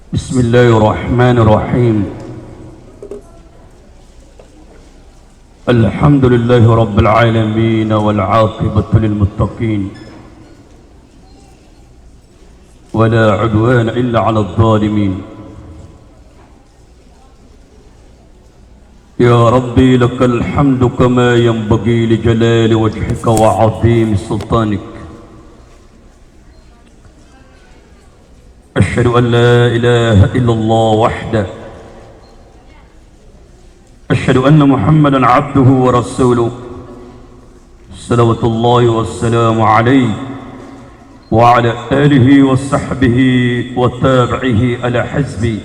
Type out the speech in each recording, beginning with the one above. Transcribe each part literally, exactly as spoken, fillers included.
بسم الله الرحمن الرحيم. الحمد لله رب العالمين والعاقبة للمتقين ولا عدوان إلا على الظالمين. يا ربي لك الحمد كما ينبغي لجلال وجهك وعظيم سلطانك. أشهد أن لا إله إلا الله وحده. أشهد أن محمدا عبده ورسوله. صلوات الله وسلامه عليه وعلى آله وصحبه وتابعيه على حسبه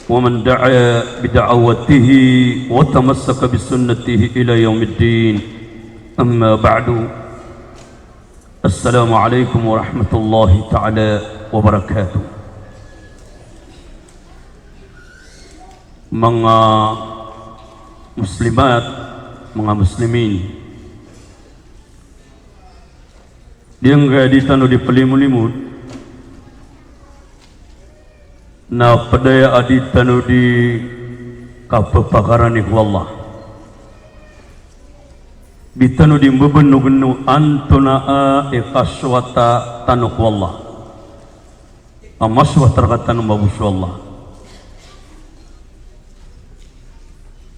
ومن دعا بدعوته وتمسك بسنته إلى يوم الدين. أما بعد. السلام عليكم ورحمة الله تعالى وبركاته. Manga muslimat, manga muslimin. Di angkaya di tano di plimolimod na pd aya a di tano di kapphakarani ko Allah. Di tano di mbabanog o antonaa i kasowata tano ko Allah a masowat rktano mambo so Allah.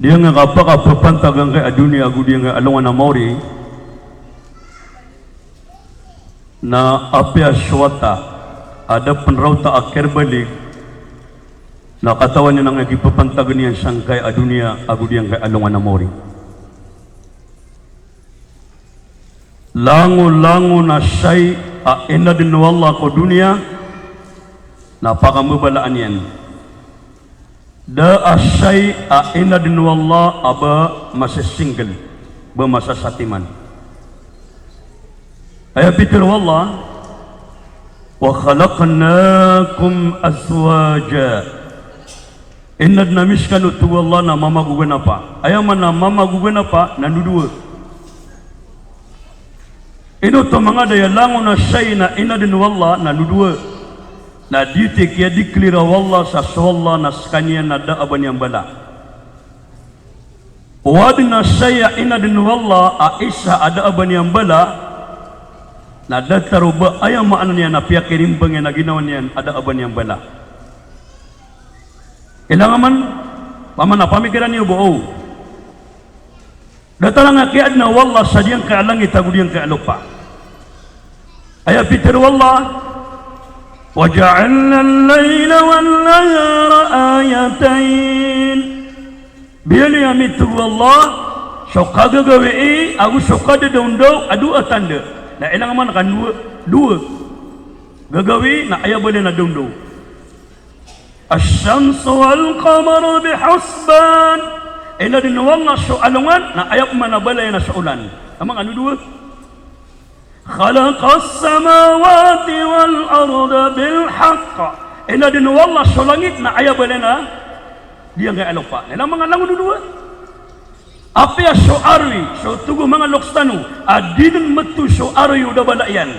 Di angkaya kapakapapantag angkaya doniya ago di angkaya alongan a maori na apiya so wata a da pn raota a khair balig na katawan iyan angkaya kipapantag iyan sangkaya doniya ago di angkaya alongan a maori. Langolangon a shayi a inadn o Allah ko doniya na pakambabalaan iyan. Da a shayi a inadn o Allah a ba masasingl, ba masasatiman. Aya pitharo o Allah, "Wa khalaqnakum azwaja." Inadn ami skano, tig o Allah, na mamagoganapa. Aya maana a mamagoganapa na dodowa. Ino oto manga da aya langon a shayi na inadn o Allah na dodowa. Na di oto i kiyadeclare o Allah sa so Allah na skaniyan na da a ba niyan mbala. O adn a shayi a inadn o Allah a isa a da a ba niyan mbala, na datar o ba aya maana niyan na piyakirimbang iyan a ginawa niyan a da a ba niyan mbala. Ilang aman, pamana pamikiran iyo bo o. Datar angkaya kiyaadna o Allah sa giyangkaya langit ago giyangkaya lopa. Aya pitharo o Allah, "Wa ja'alna al-layla wan-nahara ayatayn." Biyaloy ami, tig o Allah, so kagagawii ago so kadadaondaw a dowa a tanda. Na ilang aman ka dowa, dowa. Gagawii na aya balayan a daondaw. Ash-shamsa wal-qamara bihusban. Inadn o Allah so alongan na aya pman a balayan na so olan. Aman ka dowa. Khalaqas samawati wal-arda bil-haqq. Inadn o Allah so langit na aya balayan a giyangkaya lopa. Ilang aman ka langon dodowa. Apiya so aroy, so tig o manga loks tano a di dn mto so aroy o da bala iyan.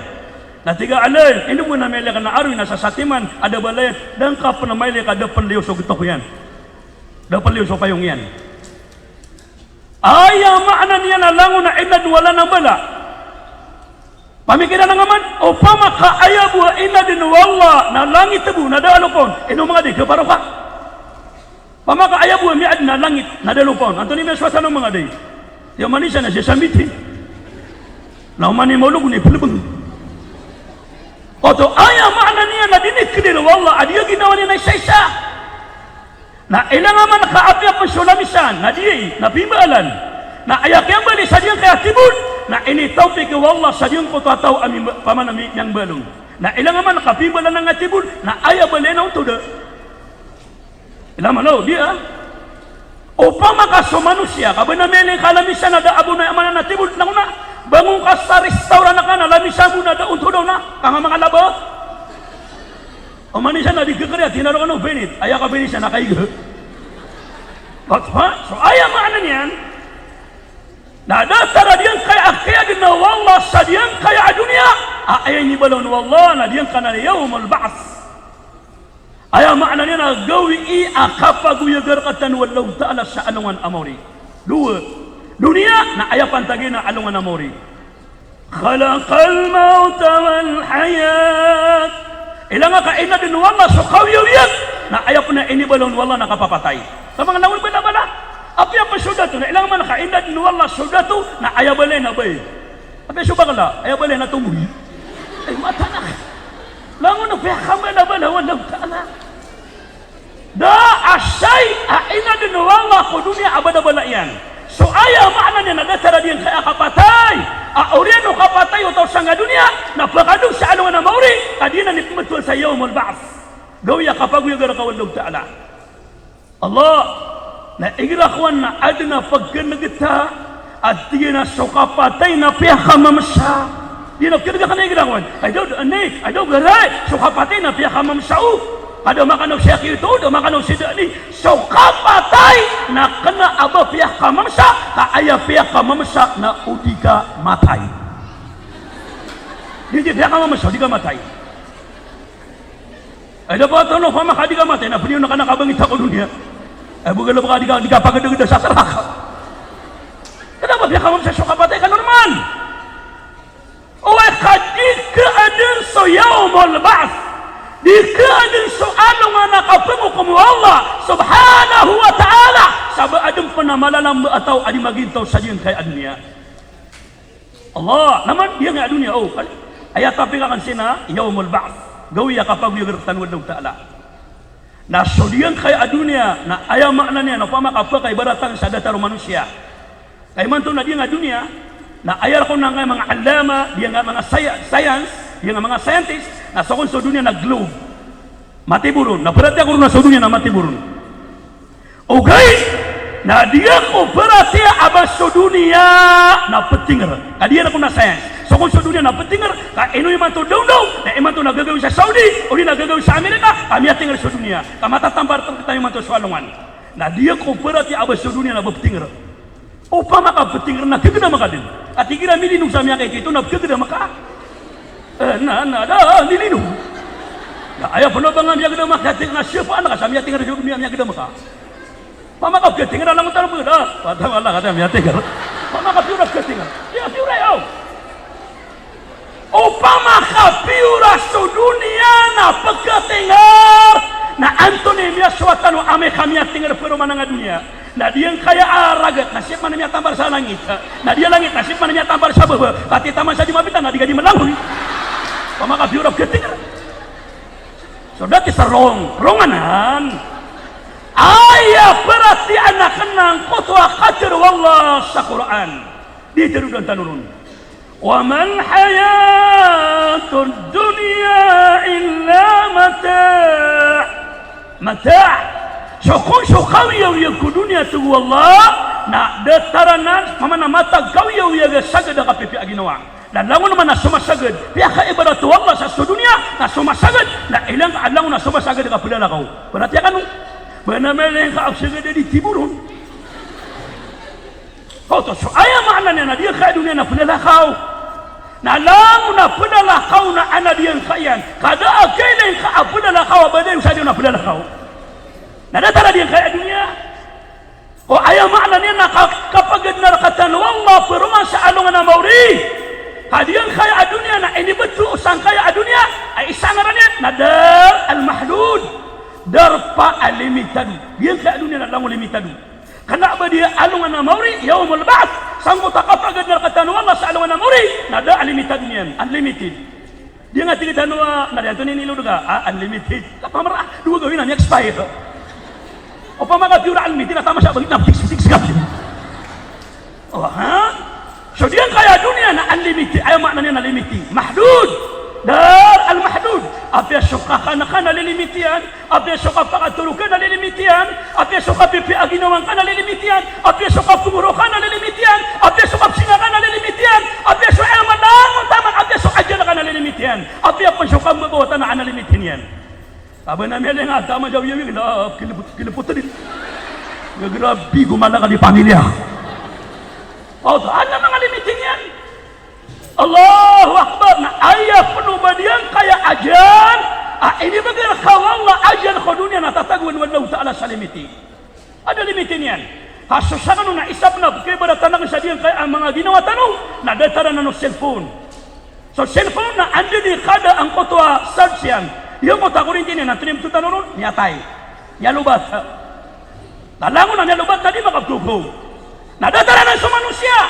Na tig a alay, ino bo na mailay ka na aroy na sasatiman a da bala iyan, da ngka pn mailay ka da pn liyo so gtok iyan. Da pn liyo so payong iyan. Aya maana niyan a langon a inadn o Allah na mbala. Pamikiran angka man, opama ka aya bo a inadn o Allah na langit bo na da a lopa on, ino manga di, keparo ka. Opama ka aya bo a miyaadn a langit na da a lopa on, antonaa i miyasowa tano manga di? Aya maana niyan na siyasambiti. Na oman i maolog na ipelebeng. Oto aya maana niyan na dinikdir o Allah a di a ginawa niyan na isaisa. Na ilang aman ka apiya pn so lamisan na diyai na pimbaalan. Na aya kiyambaali sa giyangkaya tibol na initawfik o Allah sa giyangkoto a taw a mimba-, pamana mi-, miyambalong. Na ilang aman ka pimbaalan angkaya tibol na aya balayan a ontoda. Ilang aman o, di a. Opama ka so manosiya ka ba na mailay ka lamisan a da a bo na aya maana na tibol, na ona, bangon ka sa restaurant ka na lamisan bo na da a ontoda, na ka nga manga laba. Oman i isa na di kekeriya, tinaro kano binit, aya ka binit sa na kaiga. But, ha? So aya maana niyan na datar a giyangkaya a kiyaadna o Allah sa giyangkaya a doniya a aya inibaloy o Allah na giyangkanan a yawmal ba'th. Aya maana niyan na gawii a kapagoyaga rktano o Allahu Ta'ala sa alongan a maori. Dowa, doniya na aya pantag iyan na alongan a maori. Khalaqal mawta wal hayat. Ilaya ka inaden o Allah so kaoyagoyag, na aya pn a inibaloy o Allah na kapapatay. Ka manga langon bala-bala. Apiya pn so dato, na ilaya man ka inaden o Allah so dato, na aya bala iyan na bay. Apiya so bakla, aya bala iyan na tomboy. Ay, mataan a langon a piyakambala-bala o Allahu Ta'ala. Da a shay a inaden o Allah ko doniya a bala-bala iyan. So aya maana niyan na datar a giyangkaya kapatay a oriyan o kapatay o taw sangka doniya na pkadog sa alongan a maori, ka di niyan ipmbtowan sa yawmul ba'th. Gawii a kapagoyaga rka o Allahu Ta'ala. Allah, na igira kowan na aden a pkhan'g ta a tig iyan a so kapatay na piyakamamsa. Di na pkhan'g akn a igira kowan. Ay daw, da, ni, ay daw, garay, so kapatay na piyakamamsa o. Ka da makanaw si aki oto, da makanaw si da ni. So kapatay na kna a ba piyakamamsa, ka aya piyakamamsa na o di ka matay. Di, di piyakamamsa, o di ka matay. Ay, da ba tano, opama ka di ka matay, na pdiyon ka na kabangita ko doniya. Ay, bo gala ba ka di ka, di ka pagdagda sa naraka. Kna a ba piyakamamsa so kapatay ka normal. Oway, ka di ka aden so yawmul ba'th. Di ka aden so alongan a kapngkokom o Allah subhanahu wa ta'ala. Sa ba aden pn a malalamba a taw a di magintaw sa giyangkaya a doniya. Allah, na man giyangkaya a doniya, o, kal-, aya topic akn sii na yawmul ba'th. Gawii a kapagoyaga rktano o Allahu Ta'ala. Na so giyangkaya a doniya, na aya maana niyan, na opama ka pkaibaratan sa datar o manosiya. Ka imanto na giyangkaya a doniya, na aya rk on angkaya manga allama, giyangkaya manga sci-, science, giyangkaya manga scientist, na so kon so doniya na globe. Matiboron, na paratiyaya ko ron a so doniya na matiboron. Ogaid na di ako paratiyaya a ba so doniya na ptinger. Ka di ako na science. So kon so doniya na ptinger, ka ino imanto dawndaw, na imanto na gagawii sa Saudi, odi na gagawii sa Amerika, ka miyatinger so doniya. Ka matatampar tano imanto so alongan. Na di ako paratiyaya a ba so doniya na ba ptinger. Opama ka ptinger na kagdam ka dn. Ka tig iran milinog sa miyakaito na kagdam ka. Eh, na, na, da, milinog. Na aya pn o ba nga miyagdam ka, tig na siya pa, na ka sa miyatinger, siya miya-, miyagdam ka. Opama ka ptinger, alam mo tano ba da? Patang Allah ka da miyatinger. Opama ka pure ptinger. Iya, pure, o. Opama ka pure so doniya na pkatinger, na antonaa i miyasowa tano amay ka miyatinger paroman a doniya? Na giyangkaya a ragat na sii pman miyatampar sa langit. Na giya langit na sii pman miyatampar sa baba. Ka titaman sa di mabita na di ka di malangoy. Opama ka pure pkatinger. So that is wrong. Wrong anan. Aya paratiyayaan akn angkoto a katharo o Allah sa Qur'an. Di tharoon tano ron. Wa mal hayatud dunya illa mata'. Mata'. So kon so kaoyagoyag ko doniya, tig o Allah, na datar anan, pamana matag kaoyagoyag a sagad a kapipiya a ginawa. Na langon man a somasagad, piyakaibarat o Allah sa so doniya, na somasagad, na ilaya ka langon a somasagad a kaplalakaw. Paratiyaya kano, ba na miyalaya ka a sagad a di tiboron. Oto, so aya maana niyan na giyangkaya doniya na plalakaw. Na langon a plalakaw na adn a giyangkaya. Ka da a kailay ka a plalakaw a ba da iyo sa di na plalakaw. Na datar a giyangkaya doniya. O aya maana niyan na ka-, kapagadn rktano o Allah paroman sa alongan a maori. Ka giyangkaya a doniya na inibto sangkaya a doniya a isa ngaran iyan na dar al-mahdud. Darpa a limitado. Giyangkaya a doniya na langon limitado. Kna a ba di alongan a maori, yawmul ba'th, sangkoto a kapagadn rktano o Allah sa alongan a maori, na da a limitado niyan, unlimited. Di nga tig tano a, na di antonaa i nilod ka, a, unlimited. Ka pamara, dowa gawii na mi-expire. Opama ka pure unlimited, na taman sa bangkit na ptiks, ptiks ka. O, ha? So giyangkaya doniya na unlimited, aya maana niyan na limited. Mahdud. Dar al-mahdud. Apiya so kakan ka na lilimit iyan. Apiya so kapakatorog ka na lilimit iyan, apiya so kapipiya a ginawa ngka na lilimit iyan, apiya so kapngoro ka na lilimit iyan, apiya so kapsinga ka na lilimit iyan, apiya so aya malangon taman, apiya so ajal ka na lilimit iyan, apiya pn so kambabawatan a na lilimit iyan. Ka ba na miyalaya nga taman sa oyagoyag na kilpot, kilpot dn. Nga grabe, gomala ka di pamilya. O, adn a manga lilimit iyan. Allahu Akbar. Na aya pn o ba giyangkaya ajal a inibgay rka o Allah, ajal tatagoan o Allahu Ta'ala sa limiti. Ada limiti niyan. Ka so sakano na isa pn a pkaibaratan akn sa giyangkaya manga ginawa tano, na datar anan o cellphone. So cellphone na anda i kada angkoto a charge iyan, giyangkoto a korinti niyan, na antonaa i mtotano ron? Miyatay. Miyalobat. Na langon a miyalobat na di makapgogo. Na datar anan so manosiya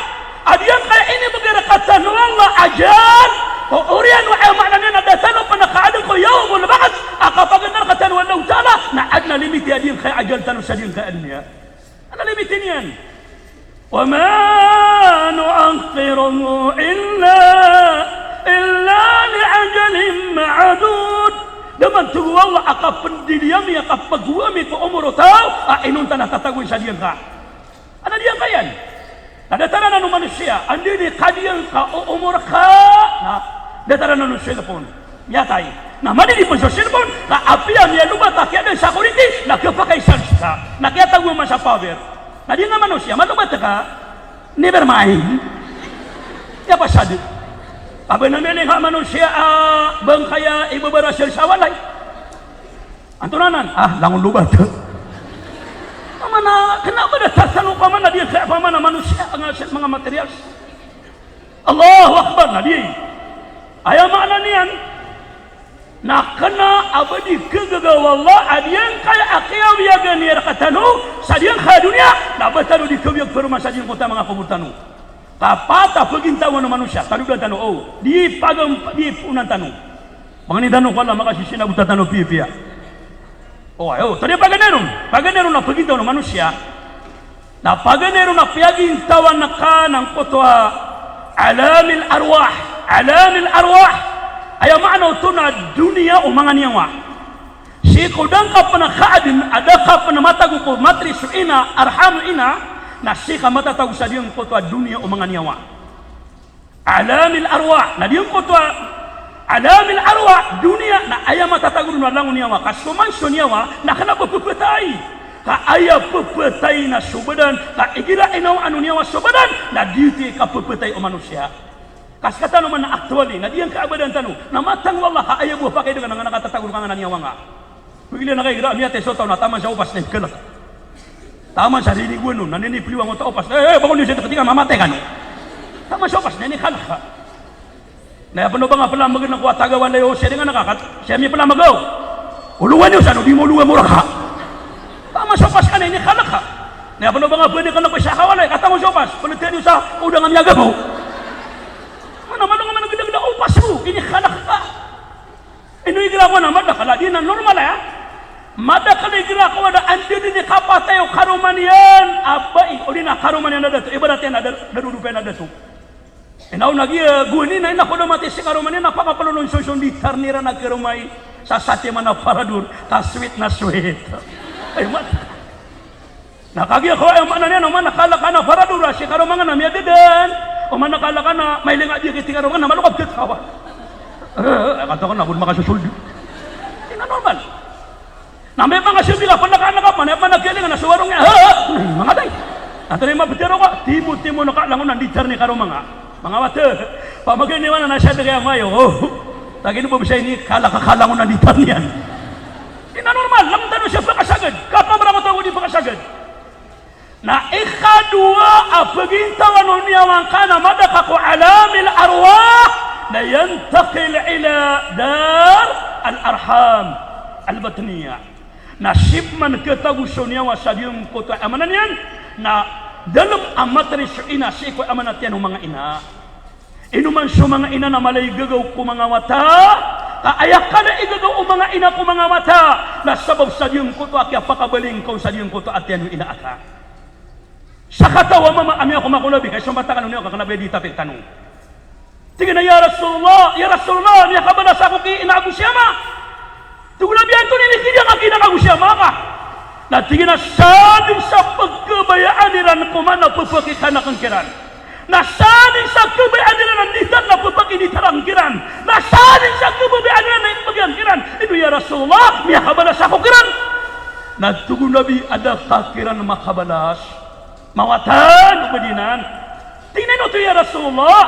a giyangkaya inibgay rktano o Allah a ajal, o oriyan o, aya maana niyan na da tano pn kaadn ko yawmul ba'th, a kapaganay rktano o Allahu Ta'ala, na adn a limiti a giyangkaya ajal tano sa giyangkaya doniya. Adn a limiti niyan. Wa ma nu'akhkhiruhu illa, illa li ajalin ma'dud. Da man, tig o Allah, a kapndidi ami, a kapgowa ami ko omor o taw a inonta na tatagoan sa giyangka. Adn a giyangkaya. Na datar anan o manosiya, anda i ka giyangka o omor ka, na datar anan o cellphone. Miyatay. Na madidi pn so cellphone, ka apiya miyalobat a kiyadn sa korinti, na khapakay sa charge ka, na kiyatagoan man sa power. Na giyangka manosiya, malobat ka, never mind. Aya pasad. Ka ba na miyalingka a manosiya a bangkaya ibabara sa walay. Antonaa nan? Ah, langon lobat. Opama na, kna ba datar tano opama na di, opama na manosiya, nga sa manga materials. Allahu Akbar, na di. Aya maana niyan na kna a ba di khagaga o Allah a giyangkaya a kiyawiyagan iyan rktano sa giyangkaya doniya, na ba tano di khawiyag paroman sa giyangkoto a manga kobor tano. Ka pat a pagintawan o manosiya, tanodan tano, o, di pagam-, di poonan tano. Pangnin tano ko Allah, makasisinabotan tano piyapiya. O, ayo, tig iyan, paganay ron, paganay ron a pagintawan o manosiya. Na paganay ron a piyagintawan ka angkoto a alamil arwah, alamil arwah. Aya maana oto na doniya o manga niyawa. Sii ko da ngka pn kaadn a da ka pn matago ko matris o ina, arham o ina, na sii ka matatago sa giyangkoto a doniya o manga niyawa. Alamil arwah, na giyangkoto a alamil arwah, doniya, na aya matatago ron na langon o niyawa, ka so man so niyawa na kna ba pphatay. Ka aya pphatay na so badan, ka igira inawaan o niyawa so badan, na giyoto i kapphatay o manosiya. Ka skatano man na actually, na giyangkaya badan tano, na matag o Allah ka aya bo a pakaidngan angka na katatago ron ka angka na niyawa nga. Pagilaya na ka igira a miyatay so taw na taman sa opas na inikalk. Taman sa ririgoan on, na inipliwang o ta opas. Eh, eh, bangon iyo sa tig iyan, mamatay kano. Taman sa opas na inikalk. Na aya pn o ba nga plamgn ko a taga walay o siring a nakakat, siya miplamg o. Olowan iyo sa no, di mo olowan mo rka. Taman sa opas ka na inikalk. Na aya pn o ba nga pwede ka na ba siya kawalay, katango sa opas, pntiyan iyo sa odang a miyagabaw. Mana, mana nga man gdagda opas mo, inikalk ka. Ino igira ko na madakl a di na normal, aya? Madakl igira ko a da anda dn i kapatay o karoma niyan a bai, odi na karoma niyan a dato, ibarat iyan a da-, da dodopa iyan a dato. Ino na giya, eh, goni na ina ko da matay si karoma niyan a pakaplolon sonson di tarnira na karoma i sa satiman a parador, ka sweet na sweet. Ay, mat- Na kagiya ko, aya maana niyan, oman na kalk anan a parador a si karoma nga na miyadadan. Oman na kalk anan a mailing a di ki ti karoma nga na malokab katawa. Eh, eh, kataw ka na bo makasosold. Di na normal. Na amay pn ka siya pila pn na ka, na ka pn, aya pn na kiyalingan na so warong iyan. Eh, eh, mangatay. Antonaa i maptero ka, timo-timo na ka langon a di tarni karoma nga. Manga wata, pamagay niyo anan a siya dagay a mayo. Tig iyan bo, bisa ini kalk ka langon a di tarni iyan. Di na normal, langon tano siya pakasagad. Kapamrang o taw ko di pakasagad. Na ikadowa a pagintawan o niyawa ngka na madakl ko alamil arwah, na yantaqil ila dar al arham al batniyah. Na sii pman khatago so niyawa sa giyangkoto a, aya maana niyan na dalm a matris o ina sii ko, aya maana, tiyan o manga ina. Ino man so manga ina na mala i gagaw ko manga wata, ka aya kala i gagaw o manga ina ko manga wata na sabap sa giyangkoto a kiyapakabaling ka on sa giyangkoto a tiyan o ina aka. Sakataw a mama a miyakomakola bi, ka isombat akn o niyawa ka kna ba di tapik tano. Tig iyan a, "Ya Rasulullah, ya Rasulullah, miyakabalas ako ki ina ago si ama." Tig o Nabi, "Antonaa i kidiya ngka ki ina ago si ama ka?" Na tig iyan a, "Sadn sa pkhabayaan iran ko oman na pphakikhanakn kiran. Na sadn sa khabayaan iran a nditarn na pphakinditaran kiran. Na sadn sa khabayaan iran na ipgiyang kiran." Ino, ya Rasulullah, miyakabalas ako kiran? Na tig o Nabi, "A da ka kiran makabalas. Mawatan o ba di nan." Tig iyan a, "Oto, ya Rasulullah."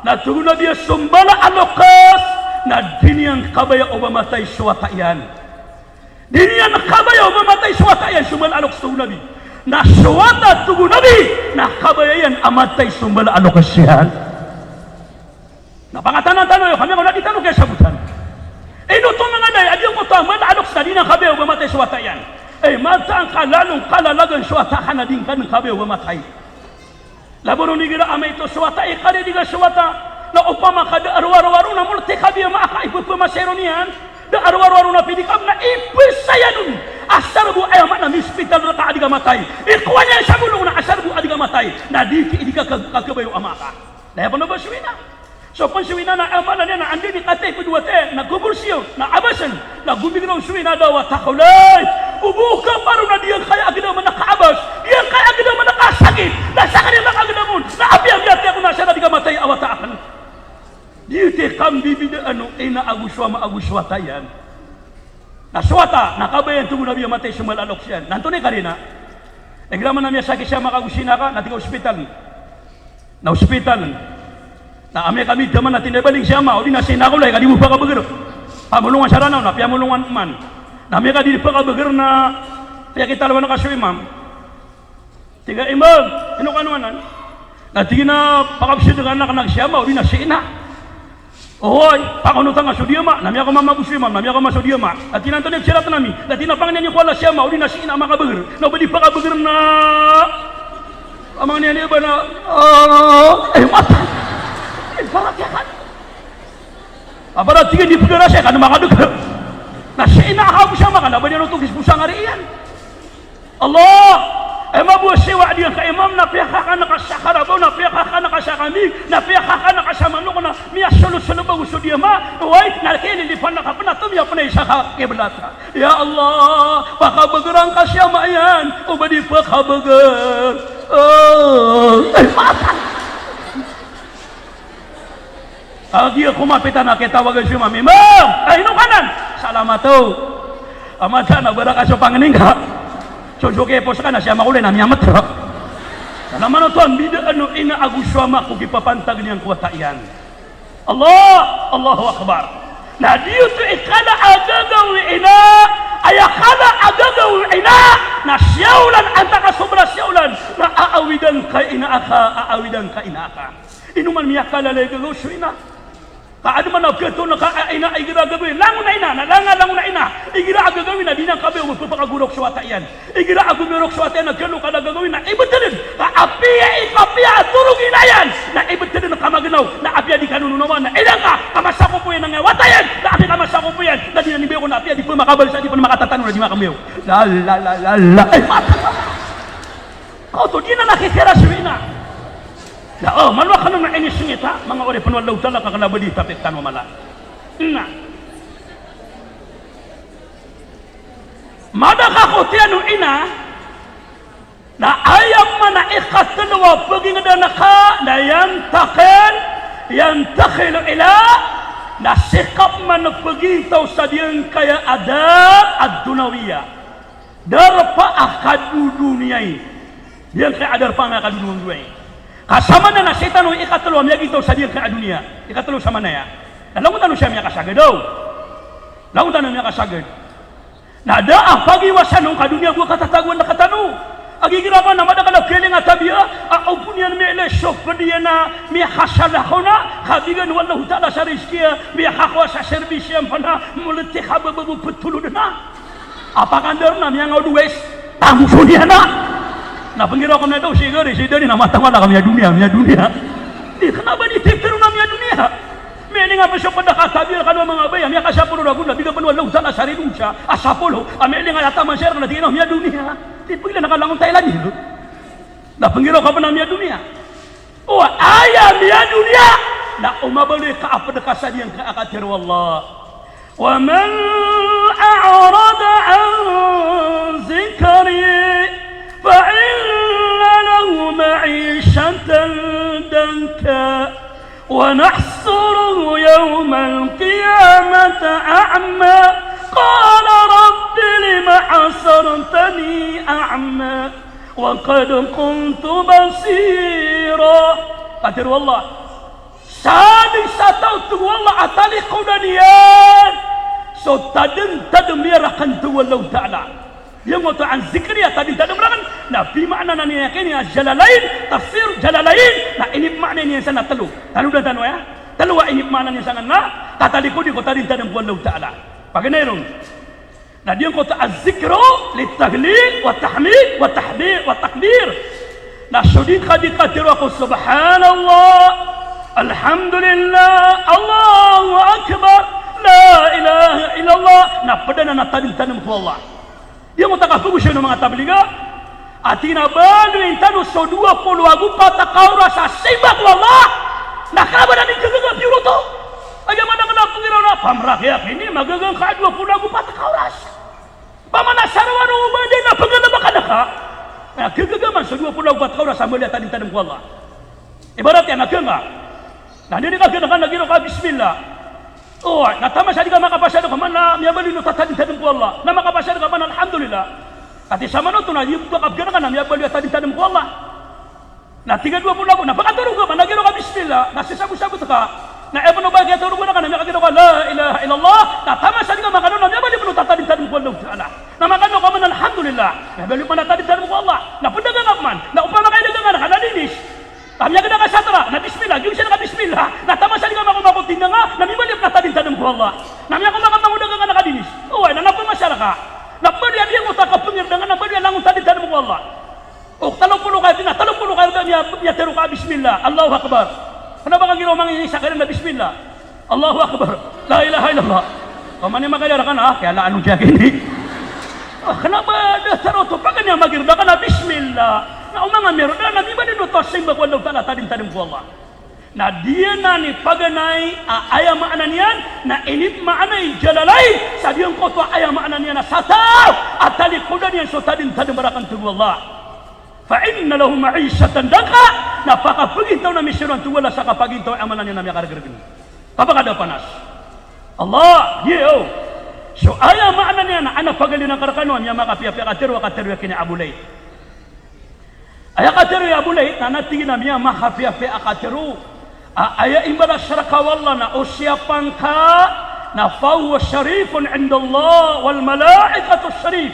Na tig o Nabi a, "So mbala a loks na di niyan kabaya o ba matay so wata iyan. Di niyan kaba-, ba matay so wata iyan so mala a loks, tig o Nabi. Na so wata, tig o Nabi, na kabaya iyan a matay so mala a loks iyan. Na pangatanan tano iyo, kami ako na di tano kiyasabotan. Ino oto manga dayi a giyangkoto a mala a loks na di niyan kabaya o ba matay so wata iyan? Ay, mataan ka lalo ngka lalagan so wata ka na di ngka dn kabaya o ba matay. Labaw ron igira a maito so wata, ikaridiga so wata, na opama ka da a rowar-rowar on a molotik a biyama aka ipepamasa iron iyan, da a rowar-rowar on a pidi ka na ipesayad on a sarbo, aya maana mispital rka a di ka matay. Ikowa niyan sa bolong na a sarbo a di ka matay. Na di ki, di ka ka, kakabaya o ama ka. Na aya pn o ba so ina. So pn so ina na aya maana niyan na anda i katay pd o wata iyan na gogorsi on na abasn, na gomigiraw so ina, da wata ka, olay, o bo kaparo na di angkaya a gdam a kaabas, di angkaya a gdam a kasakit, na sakn i makagdam on na apiya miyatay ako na asar a di ka matay a wata akn. Di ti kambibidaan o ina ago so ama ago so wata iyan. Na so wata na kabaya iyan, tig o Nabi, a matay so mala a loks iyan. Na antonaa i karina? Igira man a miyasakit si ama ka ago si ina ka na tig ka ospital. Na ospital. Na amay ka midaman na tig iyan a baling si ama odi na si ina ka, olay, ka di bo pakabagr. Pamolongan sa Ranaw na piyamolongan man. Na amay ka di pakabagr na piyakitalawan ka so imam. Tig a, "Imam, ino kano anan?" Na tig iyan a, "Pakabsdn ka anak, na si ama odi na si ina." "Oy, pakonotan ka so diyama." Na miyakomama bo so imam, na miyakomama so diyama. Na tig iyan a, "Antonaa i psirat ami?" Na tig iyan a, "Pangnin iyo ko Allah si ama odi na si ina a makabagr. Na o ba di pakabagr na pamangnin iyo ba na, ah, eh, matay." Eh, barat iyan. Apara tig iyan a di pagara siya ka na makadagr. Na si ina ka ago si ama ka na ba niyan oto kisposa ngari iyan. Allah, aya mabowa siwa di angka imam na piyakakan ka sa karabaw, na piyakakan ka sa kambing, na piyakakan ka sa manok, na miyasolosolo ba go so diyama, oway, na kililipan ka pn a tomiya pn a isa ka kiblat. Ya Allah, pakabagran ka si ama iyan, o ba di pakabagr. Oh, ay, matay. Kagiya ko mapitan a kitawagan so imam, "Imam, ay, ino ka anan?" "Salamat o." "Amat ka na baraka so pangnin ka." So, so kipos ka na si ama ko, olay, na miyamat. Salamat oto a mbidaan o ina ago so ama ko kipapantag iyan ko wata iyan. Allah, Allahu Akbar. Na di oto i kala a gagaw i ina, aya kala a gagaw i ina na siyaolan, antaa ka sobra siyaolan, na aawidan ka ina aka, aawidan ka ina aka. Ino man miyakalala i gagaw so ina? Ka adn man a gagaw na ka a ina, igira a gagaw i langon a ina, na langon, langon a ina. Igira a gagaw i na di niyan kabaya o ba pphakagorok so wata iyan. Igira a gomorok so wata iyan na galo ka da gagaw i na ibtdn. Ka apiya i, apiya a torog i ina iyan na ibtdn ka magnaw, na apiya di ka nononawan na ilang ka, ka masakopo iyan angkaya wata iyan, na apiya ka masakopo iyan na di niyan ibaya ko, na apiya di pn makabal sa di pn makatatano na di makambaya. La, la, la, la, la. Ay, matay. Kaoto di na nakikira so ina. Na, o, manowa kano na inisngita, manga oripn o Allahu Ta'ala, ka kna ba di tapik tano a mala. Na. Mada ka ko tiyan o ina, na aya maana ikatlo a pagingd a naka, na yantaqil, yantaqilu ila, na sikap man pgintaw sa giyangkaya a dar ad-dunyawiyah. Darpa a kadodoniyai. Giyangkaya a darpa a kadodoniyai. Ka samanaya na sii tano ikatlo a miyagintaw sa giyangkaya a doniya. Ikatlo samanaya. Na langon tano siya miyakasagad, o. Langon tano miyakasagad. Na da a pagiwasan on ka doniya bo a katatagoan rktano. A gigira ka na madakl a kiyalinga tabiya, a opon iyan miyailay so pd iyan a miyakasala ko na, ka bigan o Allahu Ta'ala sa rizki a miyakakowa sa serbis iyan pn a mlti ka ba bo ptolod na. A pakandar na miyangaw dowais, tamoson iyan a. Na pnggiraw ka miyadaw si gari, si dani na matangala ka miyadoniya, miyadoniya. Di kna ba di titero na miyadoniya. Miyailay nga pn so pd a katabiya rkano a manga babay a miyakasapolo ragon na bigan pn o Allahu Ta'ala sa rido sa a sapolo. A miyailay nga a taman siran na di kna miyadoniya. Di pagila na ka langon Thailand iyo. Na pnggiraw ka pn a miyadoniya. O aya miyadoniya na o mabaloy ka a pd ka sa giyangkaya a katharo o Allah. Wa man a'rada an dhikri fa inna lahu ma'ishatan danka wa nahshuruhu yawmal qiyamati a'ma qala rabbi lima hashartani a'ma wa qad kuntu basira. Katharo o Allah, sadn sa taw, tig o Allah, a talikodan iyan so tadntadm iyan rakn, tig o Allahu Ta'ala. Giyangkoto a zikr a tadintadm rakn, na pmaana niyan a giya a Jalalain, tafsir Jalalain, na inipmaana niyan san a tlo. Tlo dn tano aya. Tlo a inipmaana niyan san a katalikodi ko tadintadm ko Allahu Ta'ala. Paganay ron. Na giyangkoto a zikru litahlil wa tahmid wa tahmid wa takbir. Na so di ka di katharoa ko Subhanallah, Alhamdulillah, Allahu Akbar, La ilaha illallah, na pd anan a tadintadm ko Allah. Giyangkoto a kapagosay o manga tabliga a tig iyan a baloyin tano so dowa polo ago pat a kaoras a simba ko Allah, na kna ba anan i gagaga piyor oto. Aya maana kna a pngiraw na pamrakiyak ini, magaga ngka a dowa polo ago pat a kaoras. Pamana sa rowar o ba di na pnggalbkan ka, na gagaga man so dowa polo ago pat a kaoras a mbaloy a tadintadm ko Allah. Ibarat iyan a ganga. Na di ka ganga na giraw ka bismillah. O, na taman sa di ka makapasad ka man a miyabaloy oto a tadintadm ko Allah. Na makapasad ka man a alhamdulillah. Katii sa man oto na di ka ganga na miyabaloy a tadintadm ko Allah. Na tig a dowa polo ago, na pakatorog ka man a giraw ka bismillah. Na sisabotsabotan ka. Na aya pn o ba kiyatorogan ka na miyakagiraw ka la ilaha illallah. Na taman sa di ka makano na miyabaloy pn oto a tadintadm ko Allahu Ta'ala. Na makano ka man a alhamdulillah. Miyabaloy pn a tadintadm ko Allah. Na pdagang ka man. Na opama ka i dagangan ka na dinis. Ka miyagda ka sa trak, na bismillah, giyosan ka bismillah. Na taman sa di ka makomako tindanga, na mibaloy pn a tadintadm ko Allah. Na miyakomako man o dagangan ka dinis. Oway, na napamasar ka. Na pd iyan giyangkoto a kapngirdangan, na baloy a langon tadintadm ko Allah. O talo polo ka, na talo polo ka, miya, miyatero ka bismillah, Allahu Akbar. Kna ba ka giraw mangingisa ka na bismillah. Allahu Akbar. La ilaha illallah. Pamani makayar ka na, ah, kiyala ano diya kini. Ah, kna ba da taro to, paganay a magirda ka na bismillah. Na o manga mirda na mibaloy oto a simba ko Allahu Ta'ala, tadintadm ko Allah. Na di anan i paganay a aya maana niyan, na inipmaana i Jalalain, sa giyangkoto a aya maana niyan na sa taw a talikodan iyan so tadintadm rakn, tig o Allah. Fa inna lahu ma'ishatan danka, na pakapagintaw na miyasoran tig o Allah sa kapagintaw a aya maana niyan na miyakargrgn. Kapakada panas. Allah, giya o. So aya maana niyan na adn a pagaliran ka rkano a miyamakapiyapiya a katharo a katharo a kini Abu Layth. Aya katharo i Abu Layth na tig iyan a miyamakapiyapiya a katharo a aya imbalas rka o Allah na o siyapa ngka na fahuwa sharifun indallah wal malaikatu sharif.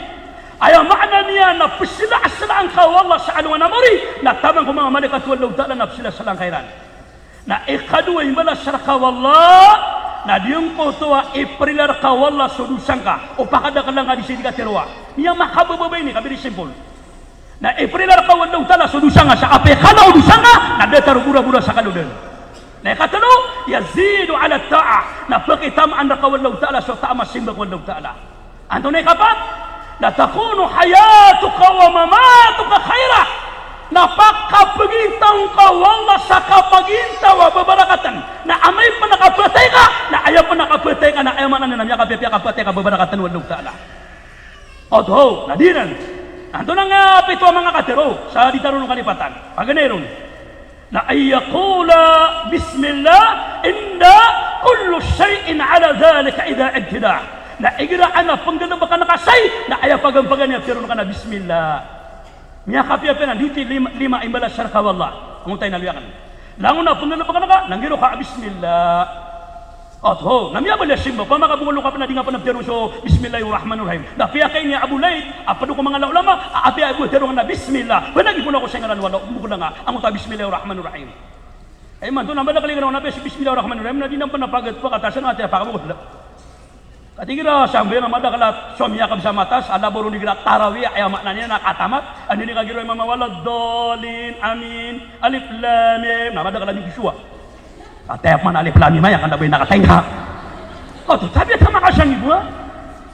Aya maana niyan na pzlaazlaan ka o Allah sa alongan a mori, na taman ko manga malaikat o Allahu Ta'ala na pzlaazlaan ka iran. Na ikadowa a imbalas rka o Allah, na giyangkoto a iprila rka o Allah so dosa ngka, o pakadakl angka di sii di katharo a. Miyamakabababa ini, ka very simple. Na iprila rka o Allahu Ta'ala so dosa ngka sa apiya kala o dosa ngka, na datar o borabora sa kala o dn. Na ikatlo, yazidu ala ta'ah, na pakitamaan rka o Allahu Ta'ala so taam a simba ko Allahu Ta'ala. Antonaa i kapat? Na takunu hayatuka wa mamatuka khaira. Na pakapagintaw ngka o Allah sa kapagintaw a babarakatan. Na amay pn a kapatay ka, na aya pn a kapatay ka, na aya maana niyan na miyakapiyapiya a kapatay ka babarakatan o Allahu Ta'ala. Oto, na di anan. Antonaa nga pito a manga katharo sa di tano ron kalipatan? Paganay ron. Na an yaqula bismillah inda kulli shay'in ala dhalika idha ibtida. Na igira adn a pnggalbkn ka sa shayi, na aya pagampagan iyan a tharoon ka na bismillah. Miyakapiyapiya anan, di ti lima, lima imbalas rka o Allah. Angkoto i naloy akn. Langon a pnggalbkn ka, na nggiraw ka bismillah. Oto, na miyabaloy a simba, opama ka bo ngka loka pn na di ngka pn a ptharoon so bismillahir rahmanir rahim. Na piyakaini a Abu Layth, a pd ko manga ulama, a apiya bo tharoon ka na bismillah. Ba lagid pn ako sa ngaran o Allah, o bo ko langa, angkoto a bismillahir rahmanir rahim. Ay man to, na madakl i ngaran o Allah, apiya so bismillahir rahmanir rahim, na di nan pn a pagat, pakatasan, ati a pakabogod. Katii igira sambayang a madakl a so miyakab sa matas, a labo ron igira tarawih, aya maana niyan na katamat, an di ngka giraw imam a waladdallin, amin, alif lam mim, na madakl a miyog so a. Ataya pman alif lam mim aya, kna ba inakatay ngka. Oto, tabiya ta makasang ibo a.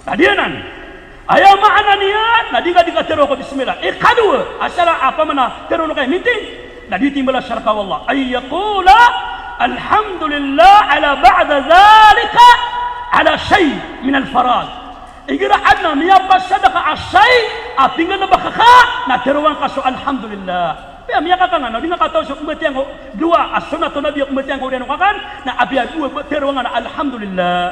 Na di anan. Aya maana niyan, na di ngka di katharo ko bismillah. Ikadowa, asal a opama na tharoon ka i mintin. Na di ti imbalas rka o Allah. An yaqula alhamdulillah ala ba'da dhalika ala shay' min al-faragh. Igira adn a miyapasad ka a shayi a pinggalbk ka, na tharoa ngka so alhamdulillah. Apiya miyakakan ka, na di ngka katawi so mbatiya ngka o dowa a sunnat o Nabi a mbatiya ngka o oriyan o kakan, na apiya dowa ba tharoa ngka na alhamdulillah.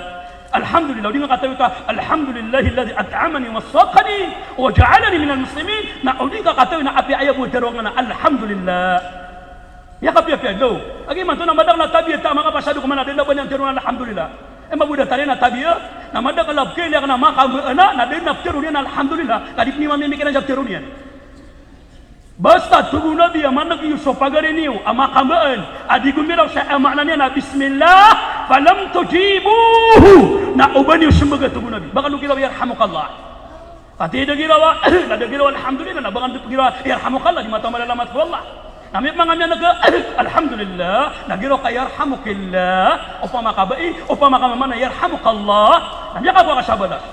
Alhamdulillah, o di ngka katawi ka, alhamdulillahilladhi at'amani wa saqani wa ja'alani minal muslimin. Na o di ngka katawi na apiya aya bo tharoa ngka na alhamdulillah. Miyakapiyapiya, lo. Agi man to na madakl a tabiya ta makapasad ko man a da a ba niyan tharoon alhamdulillah. Aya mabodar tano na tabiya, na madakl a pkhailay akn a makambaan, na da dn a ptharoon iyan a alhamdulillah, ka di pn iyo mamimikiran sa ptharoon iyan. Basta tig o Nabi a man'g iyo so pagari niyo a makambaan a di gomiraw sa aya maana niyan a bismillah, falam tujibuhu, na oba niyo smbag a tig o Nabi. Ba kano girawa yarhamukallah. Katii da girawa, na da girawa alhamdulillah, na ba kano pgirawa yarhamukallah, di mataan a malalamat ko Allah. Na miyapmanga miyan'g a alhamdulillah, na giraw ka yarhamukillah, opama ka bai, opama ka mama na yarhamukallah, na miyakakowa ka sa balas.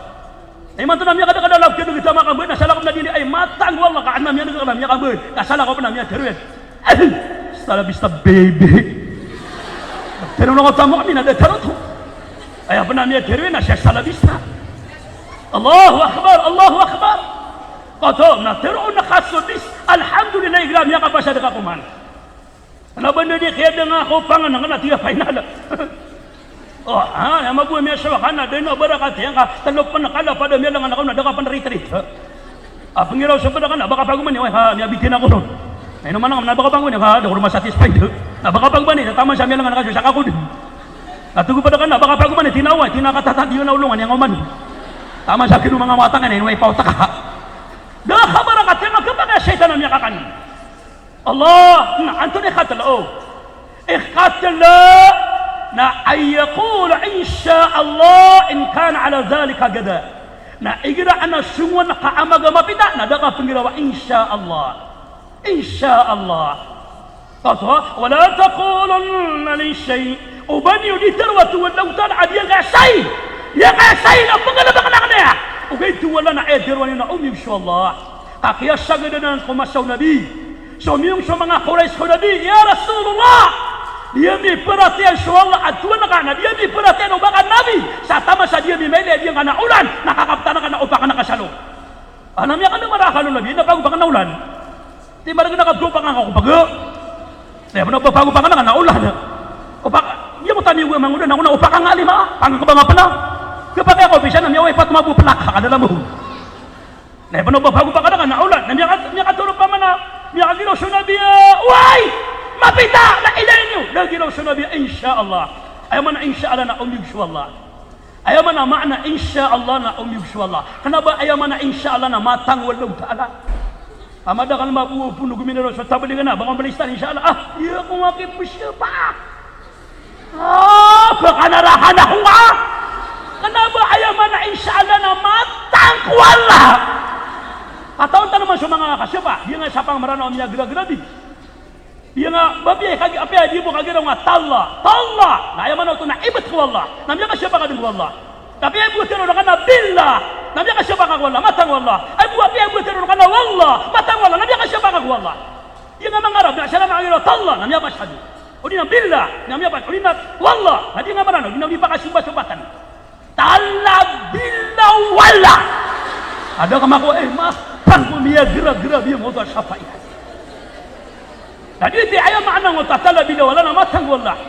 Na imanto na miyakadakadakl a pkhailay akn a makambaan, na salakaw pn a di, ay, mataan ko Allah ka adn a miyan'g akn a miyakambaan, ka salakaw pn a miyatharoon iyan. Hasta la vista, baby. Tharoon o katamomi na da tharoon oto. Aya pn a miyatharoon iyan na siya hasta la vista. Allahu Akbar, Allahu Akbar. Kato, na tharoon ka so dis, alhamdulillah, igira miyakapasad ka koman. Kna ba nda di kiyadanga ko pangnngkn a tiya final. O, ha, aya mago a miyasowa ka na da dn a barakat iyan ka tlo pn kala pd a miyalangan ka on na da ka pn ritrit. A pnggiraw so pd ka na ba ka pagoman iyan, ha, miyabitin ako ron. Na ino man ka na ba ka pagoman iyan, ha, da ko ron masatisfied. Na ba ka pagoman iyan, taman sa miyalangan ka so sakako dn. Na tig o pd ka na ba ka pagoman iyan, tinawa, tinakatata di iyo na olongan iyan oman. Taman sa kino manga matang iyan, ino ay paotak ka. Da ka barakat iyan, na kapakay a shaytan a miyakakan. Allah, na antonaa i ikatlo? O, ikatlo na an yaqula insha Allah in kana ala dhalika qada. Na igira adn a songowan ka a maga mapita, na da ka pnggirawa insha Allah. Insha Allah. Kato, wala taqulunna li shay'. Oba niyo di tharoa tig o Allahu Ta'ala a di angkaya shay'. Di angkaya shay' na pnggalbkn akn aya. Ogaid tig o Allah na aya tharoa niyo na omiyog so Allah. Ka kiyasagad anan ko masa o Nabi. Somiyong so manga Quraysh ko Nabi, "Ya Rasulullah, di ami paratiyayaan so Allah a Tohan ka, na di ami paratiyayaan o ba ka Nabi, sa taman sa di ami mailay a di angka na olan, na kakaptan ka na opakn ka sa lo." Ana miyakadn a marakal o Nabi, na pagopak na olan. Ti margn a kagopak angka ko pago. Na aya pn a pagopak angka na olan. Opak, iya ko tamiyo mangoda, na ako na opakn ka lima, pangkbang a pn a. Kapakay ako bisa na miyawa i pat mabo plak, ka da lambahon. Na aya pn a ba pagopak angka na olan, na miyaka-, miyakatoro pamana, miyakagiraw so Nabi a, "Way! Mapita! Na ilay niyo!" Da giraw so Nabi a, "Insha Allah." Aya maana insha Allah na omiyog so Allah. Aya maana, maana insha Allah na omiyog so Allah. Kna ba aya maana insha Allah na mataan o Allahu Ta'ala. A madakl a mabo a poon o gominiraw so tablig na, ba ko malistan insha Allah. Ah, iya ko maki msapa. Ah, ba ka na rahan ako, ah. Kna ba aya maana insha Allah na mataan ko Allah. Katawan tano man so manga kasapa, di nga sapa a Mranaw a miyagragrabi. Di nga, ba piya i kagi-, apiya di bo kagiraw nga talla, talla. Na aya maana oto na ibt ko Allah. Na miyakasapa ka dn ko Allah. Apiya bo tharoon ka na billah. Na miyakasapa ka ko Allah. Mataan ko Allah. Apiya bo tharoon ka na wallah. Mataan ko Allah. Na miyakasapa ka ko Allah. Di nga manga Arab na salama kagiraw talla. Na miyapasad. O di na billah. Na miyapasad. O di na wallah. Na di nga Mranaw. Di na di pakasombasombatn. Talla, billah, wallah. Ada ka mako, eh, ma, pangko miyagragrabi angkoto a sapa iyan. Na di ti aya maana angkoto a talla, billah, wallah na mataan ko Allah.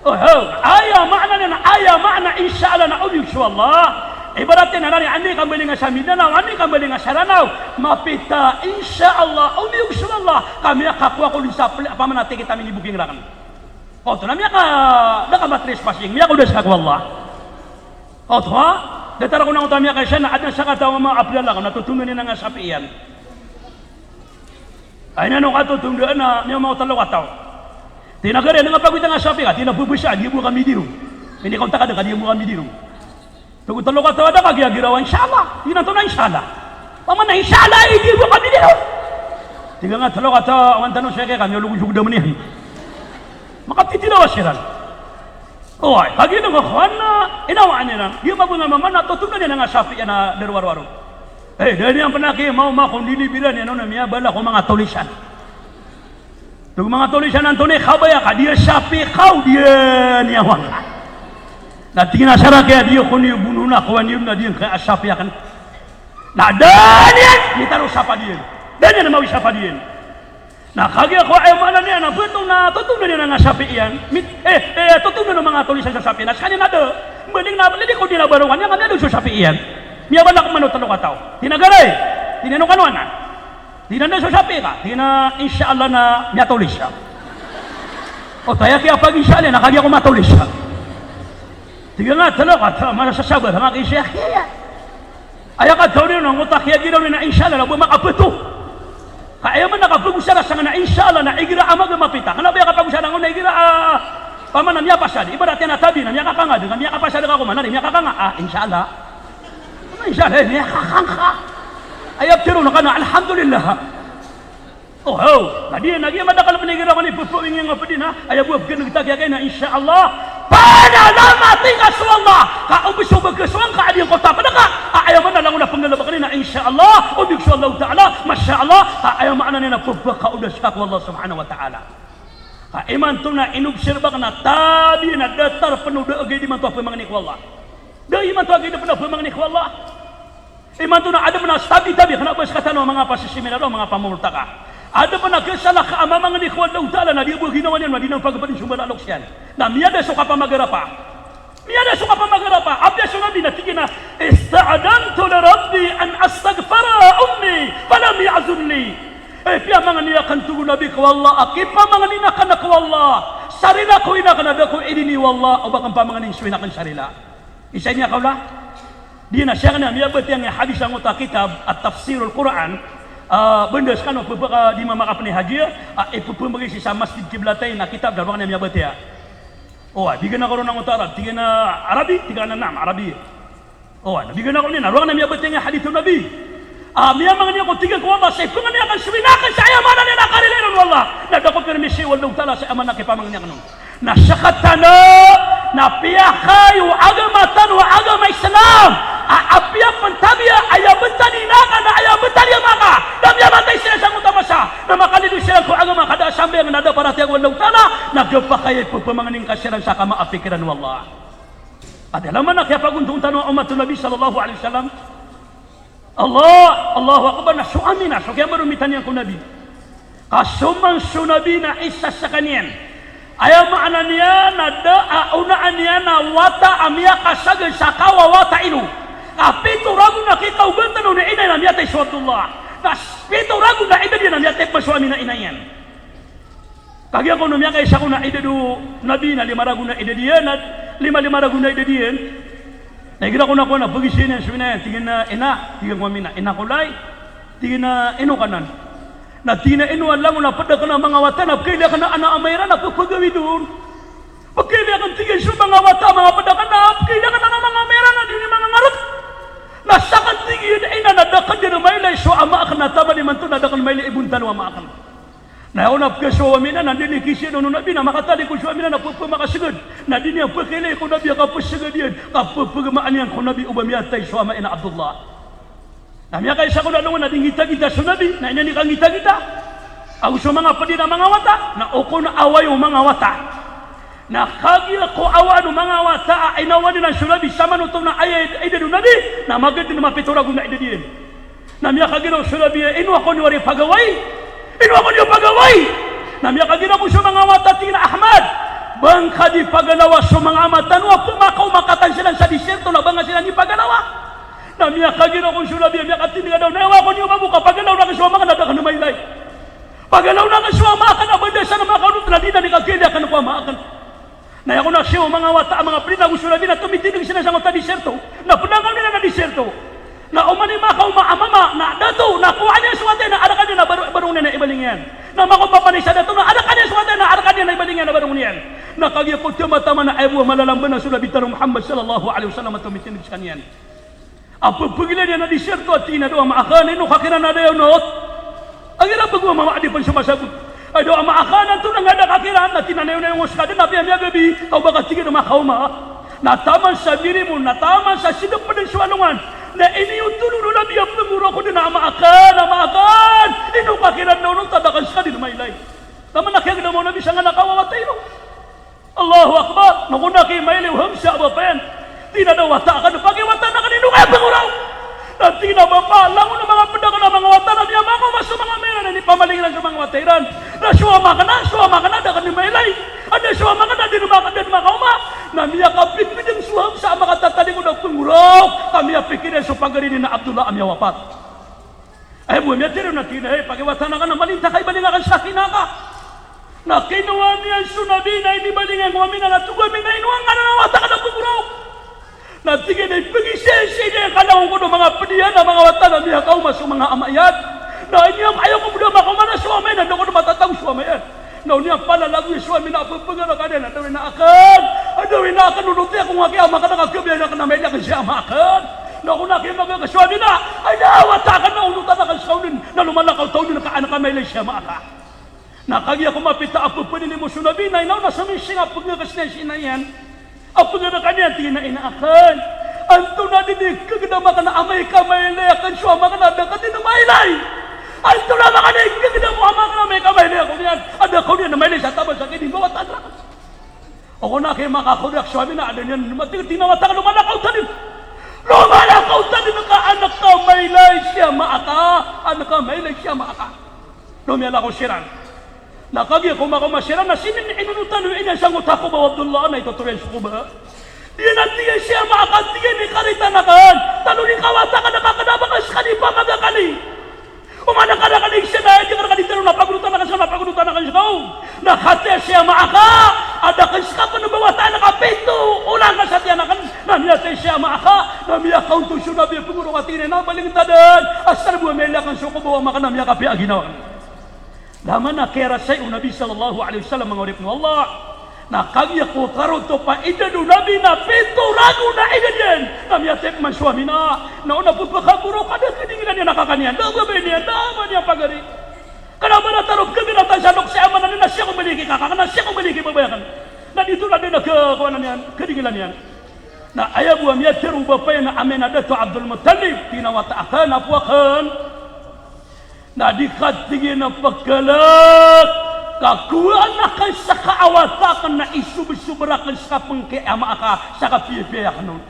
O, ho, aya maana niyan, aya maana insha Allah na omiyog so Allah. Ibarat iyan na anda i kambalingan sa Mindanao, anda i kambalingan sa Ranaw. Mapita, insha Allah, omiyog so Allah. Ka miyakakowa ko dn sa pl-, pamana ticket ami ni booking rakn. Oto na miyaka, da ka matrespassing, miyakaoda ska ko Allah. Oto ha, datar ako na oto a miyakaisa na adn a sakataw a mama a plala ka na totondan iyan a nga sapi iyan. Ay na no ka totondan na miyamaw tlo kataw. Tinagari, adn a pagwita nga sapi ka, tina bbsa, di bo ka midiro. Ini ka onta ka dn ka di bo ka midiro. Tig o tlo kataw a da ka giyagirawa, insha Allah. Inanto na insha Allah. Pamana insha Allah, di bo ka midiro. Tig a nga tlo kataw, awan tano seke ka, miyologosog dn iyan. Makatitirawa siran. Oway, kagiya nga kowan na inawaan iran. Giya mago nga mama na totondan iyan a nga sapi iyan a darowaro-waro. Eh, da niyan pn a kimaoma ko ndilibiran iyan on a miyabala ko manga tolisan. Tig o manga tolisan, antonaa i kabaya ka, di a sapi ka o di a niyawa ngka. Na tig iyan a sarak iyan, di ako niyo bonoon a kowan iyo na di ngka a sapi akn. Na da niyan mitaro sa padiyan. Da niyan mawi sa padiyan. Na kagiya ko aya maana niyan na btong na totondan iyan a nga sapi iyan. Mit-, eh, eh, totondan o manga tolisan so sapi iyan. Na skaniyan na da. Mbaling na, lidi ko di na barongan iyan, ka miyadog so sapi iyan. Miyabala ko man o tlo kataw. Tinagaray. Tinanong kano anan. Tig iyan a da so sapi ka, tig iyan a insha Allah na miyatolis ka. O taya kiya pag-insha Allah na kagiya ko matolis ka. Igira nga tlo ka, tlo, masa sasabar nga ki Sheikh, iya. Aya ka tawri na ngoto a kiyagiraw niyan na insha Allah na ba makapeto. Ka aya man a kapagosara sangkanan na insha Allah na igira a maga mapita. Kena ba aya kapagosara ngka na igira a, pamana miyapasad. Ibarat iyan a tabi na miyakakanga, di na miyakapasad ka ko mana, di miyakakanga. Ah, insha Allah. Insha Allah, miyakakanga. Aya pitharo ngka na, alhamdulillah. Oh, haw. Na di, na di madakl a pn igira a mani pphawing iyan a pd na, aya bo a pkhan'g ta kiya kay na, insha Allah. Panalamati ka so Allah. Ka o ba so ba ka so angka a di ngka ta pd ka. A, aya maana langon a pnggalbkn iyan na, insha Allah. O di so Allah Ta'ala, masha Allah. A, aya maana niyan na pphakaodas ka ko Allah Subhanahu wa Ta'ala. Ka imanto na inobserba akn a tabi na datar pn o da a gii imanto a pmangni ko Allah. Da imanto a gii pn a pmangni ko Allah. Imanto na adn pn a tabi-tabi, kena ba skatano a manga pasisiminaro, a manga pamoltaka. Adn pn a kasalakaw a mamangni ko Allahu Ta'ala na di bo ginawa niyan, na di niyan pagpdn so mbala a loks iyan. Na miyada so kapamagarapa. Miyada so kapamagarapa. Apiya so Nabi na tig iyan a, "Ista'dhantu li Rabbi an astaghfira ummi, falam ya'zun li." Eh, piyamangni akn, tig o Nabi, ko Allah a kipamangnin akn ko Allah. Sarila ko ina akn na da ko idini o Allah, o ba akn pamangnin so ina akn sarila. Isa ini a kaola. Di na siya kena miyabatiya angkai a hadis angkoto a kitab a Tafsirul Quran, ah, banda skano pphaka di mamakapnay hagiya, ah, ipphmbgay sii sa Masjid Qiblatain a kitab na rowang na miyabatiya. O, ah, di kena ko ron angkoto a Arab, tig iyan a Arabi, tig iyan a naam, Arabi. O, ah, di kena ko ron, na rowang na miyabatiya angkai a hadis o Nabi. Ah, miyamangni ako, tig iyan, ko Allah sa ipangni akn so ina akn sa aya maana niyan na karila iran o Allah. Na da ko pirmisi o Allahu Ta'ala sa aya maana a kipamangni akn on. Na sktano na piyakay o agama tano a agama Islam a apiya pn tabiya a aya btad i ina ka na aya btad i ama ka na miyamatay siran sangkoto a masa na makaliyo siran ko agama ka da a sambayang na da paratiyaya ko Allahu Ta'ala, na khapakay a ipphmangni ngka siran sa kamaapik iran o Allah. Aya maana a kiyapagontoon tano a ummat o Nabi sallallahu alaihi wasallam. Allah, Allahu Akbar, na so Aminah, so kiyamaromitan iyan ko Nabi. Ka so man so Nabi na isa skaniyan. Aya maana niyan na da a onaan iyan a wata a miyakasagad sa kawa wata ino. Ka pito ragon a kikaogatan on i ina iyan a miyatay so Abdullah. Na pito ragon a idad iyan a miyatay pn so Aminah ina iyan. Kagiya kon o miyakaisa kon a idad o Nabi na lima ragon a idad iyan, na lima, lima ragon a idad iyan. Na igira kon a kowan a pagizaan iyan so ina iyan, tig iyan a, "Ina," tig iyan ko Aminah, "ina ko lay," tig iyan a, "ino ka nan?" Na tig iyan a, "Ino a langon a pd akn a manga wata na pkailay akn a ana a ama iran a pphagawid on. Pkailay akn," tig iyan, "so manga wata a manga pd akn a pkailay akn a ana a ama iran a di niyan mangangarot. Na sakn," tig iyan, "ina, na da akn dn mailay so ama akn a taman imanto na da akn mailay i bontal o ama akn." Na aya kon a pkasowa o Aminah na di niyan kisiyada on o Nabi na makatalikod so Aminah na pphakamakasgad. Na di niyan pkailay ko Nabi a kapsgad iyan, ka pphagamaan iyan ko Nabi o ba miyatay so ama iyan a Abdullah. Na miyakaisa kon a alongan na di nggitagita so Nabi, na iniyan i kanggitagita ago so manga pd iyan a manga wata, na o kon away o manga wata. Na kagiya ko awaan o manga wata a inawa niyan so Nabi, samanoto na aya idad o Nabi na magad dn mapito ragon a idad iyan. Na miyakagiraw so Nabi a, "Ino ako niyo ari pagawai? Ino ako niyo pagawai?" Na miyakagiraw kon so manga wata, tig iyan a, "Ahmad, ba ngka di paganawa so manga ama tano a pmakaoma katan siran sa disyerto na ba ngka siran di paganawa?" Na miyakagiraw kon so Nabi a miyakatindg a daw, "Na aya ako niyo mambo ka paganaw akn so ama akn na da akn mailay. Paganaw akn so ama akn a ba da san makaonot na di niyan i kakailay akn ko ama akn." Na aya kon a siyaw o manga wata a manga pd iyan ago so Nabi na tomitindg siran sangkoto a disyerto. Na pnangaw niyan a disyerto. Na oman i makaoma a mama, na dato, na kowaan iyan so wata iyan na adakn iyan a baro-, barong iyan a ibaling iyan. Na makaoma pman i isa a dato na adakn iyan so wata iyan na adakn iyan a ibaling iyan a barong iyan. Na kagiya ko taman-taman na aya bo a malalamba na so Nabi tano Muhammad sallallahu alaihi wasallam a tomitindg skaniyan. A pphagilay niyan a disyerto a tig iyan a, "Daw ama akn, ino ka kiran a da iyo onot?" Agira pagoma mama a di pn somasagot. "Ay, daw ama akn, antonaa nga da ka kiran?" Na tig iyan a, "Nayo-nayo ngka skadn, apiya miyagabi, ka o ba ka tig iyan a makaoma, na taman sa birimon, na taman sa sidp dn so alongan, na iniyotol on o Nabi a pnggorok on dn a ama akn, ama akn, ino ka kiran na onot a da akn skadn mailay." Taman a kiyagdam o Nabi sangkanan a kawa wata ino. Allahu Akbar. Na kon aki mailay o Hamsa a bapa iyan, tig iyan a, "Daw wata akn, pakiwata akn, ino ka aya pnggorok?" Na tig iyan a, "Bapa, langon o manga pd akn a manga wata na miyamakaoma so manga ama iran a inipamaling iran so manga wata iran. Na so ama akn na, so ama akn na da akn mailay. Anda so ama akn na da dn maka-, da dn makaoma." Na miyakapipidng so Hamsa a makatatalikod a pnggorok, ka miyapikir iyan so pagari niyan a Abdullah a miyawapat. Aya bo a miyatharo na tig iyan a, "Hay, pakiwata akn a malinta ka, ibaling akn sa kina ka." Na kinowa niyan so Nabi na inibaling iyan ko Aminah na tig o Aminah, "Ino angkanan a wata ka na pnggorok?" Na tig iyan a ipagisaisa iyan ka langon ko manga pd iyan a manga wata na miyakaoma so manga ama iyan. Na iniyan, aya ko pd a makaoma na so ama iyan, na da ko matatago so ama iyan. Na oniyan palalagoy so ama iyan a pphangni rkaniyan a da ina akn, a da ina akn, onotan ako ngka ki ama akn, ka khabayaan akn a mailay akn si ama akn. Na ko na ki ama akn, ka so ama iyan a, aya wata akn na onotan akn sa ka onon, na lomalakaw ta onon ka an ka mailay si ama akn. Na kagiya ko mapita a pphangni mo so Nabi, na ina on na samising a pphangni ka sii na ina iyan. A pphangni rkaniyan, tig iyan a ina akn, antonaa dn i kagdam akn a amay ka mailay akn so ama akn a da ka dn mailay? Antonaa makn i kagdam o ama akn a amay ka mailay ako niyan a da ka dn mailay sa taman sa kini mbawata rakn? O ko na ki ama akn, ka so ama iyan a da niyan matig, tig iyan a wata akn, lomalakaw ta dn. Lomalakaw ta dn ka an ka mailay si ama aka, an ka mailay si ama aka. Lomiyalakaw siran. Na kagiya ko makaoma siran na sii dn inonotan o ina iyan sangkoto a koba o Abdullah na itoto iyan so koba. Di na tig iyan si ama aka, tig iyan, ikarita akn. Tano di ka wata akn, ka kna a ba ka ska di pamagakali. Oman ka rakn i isa na aya di ka rakn i tero na pagonotan akn ska, na pagonotan akn ska. Na kataya si ama aka a da akn ska pn ba wata akn ka pito olan ka sa tiyan akn. Na miyatay si ama aka, na miyakaonto so Nabi a pngoro ka, tig iyan a ina, balingta dn. Asar bo a mailay akn so koba o ama akn na miyakapiya a ginawa akn. Laman a kiyarasay o Nabi sallallahu alaihi wasallam, manga oripn o Allah. Na kagiya ko karoto pa idad o Nabi na pito ragon a idad iyan. Na miyatay pman so ama iyan. Na o na pphakagoro ka da kdingilan iyan a kaka niyan, da babay niyan, da ama niyan pagari. Kna ba na tarop kami ratan sa lok si ama niyan na sii ko mbaliki kaka akn, na sii ko mbaliki babay akn. Na di tona dn a khakowa niyan, kdingilan iyan. Na aya bo a miyatero o bapa iyan a ama iyan a Dato Abdul Muttalib, tig iyan a wata akn, apo akn. Na di ka, tig iyan a, pkhalk ka kowaan akn ska a wata akn na isobsob rakn ska pn ki ama aka sa kapiyapiya akn on.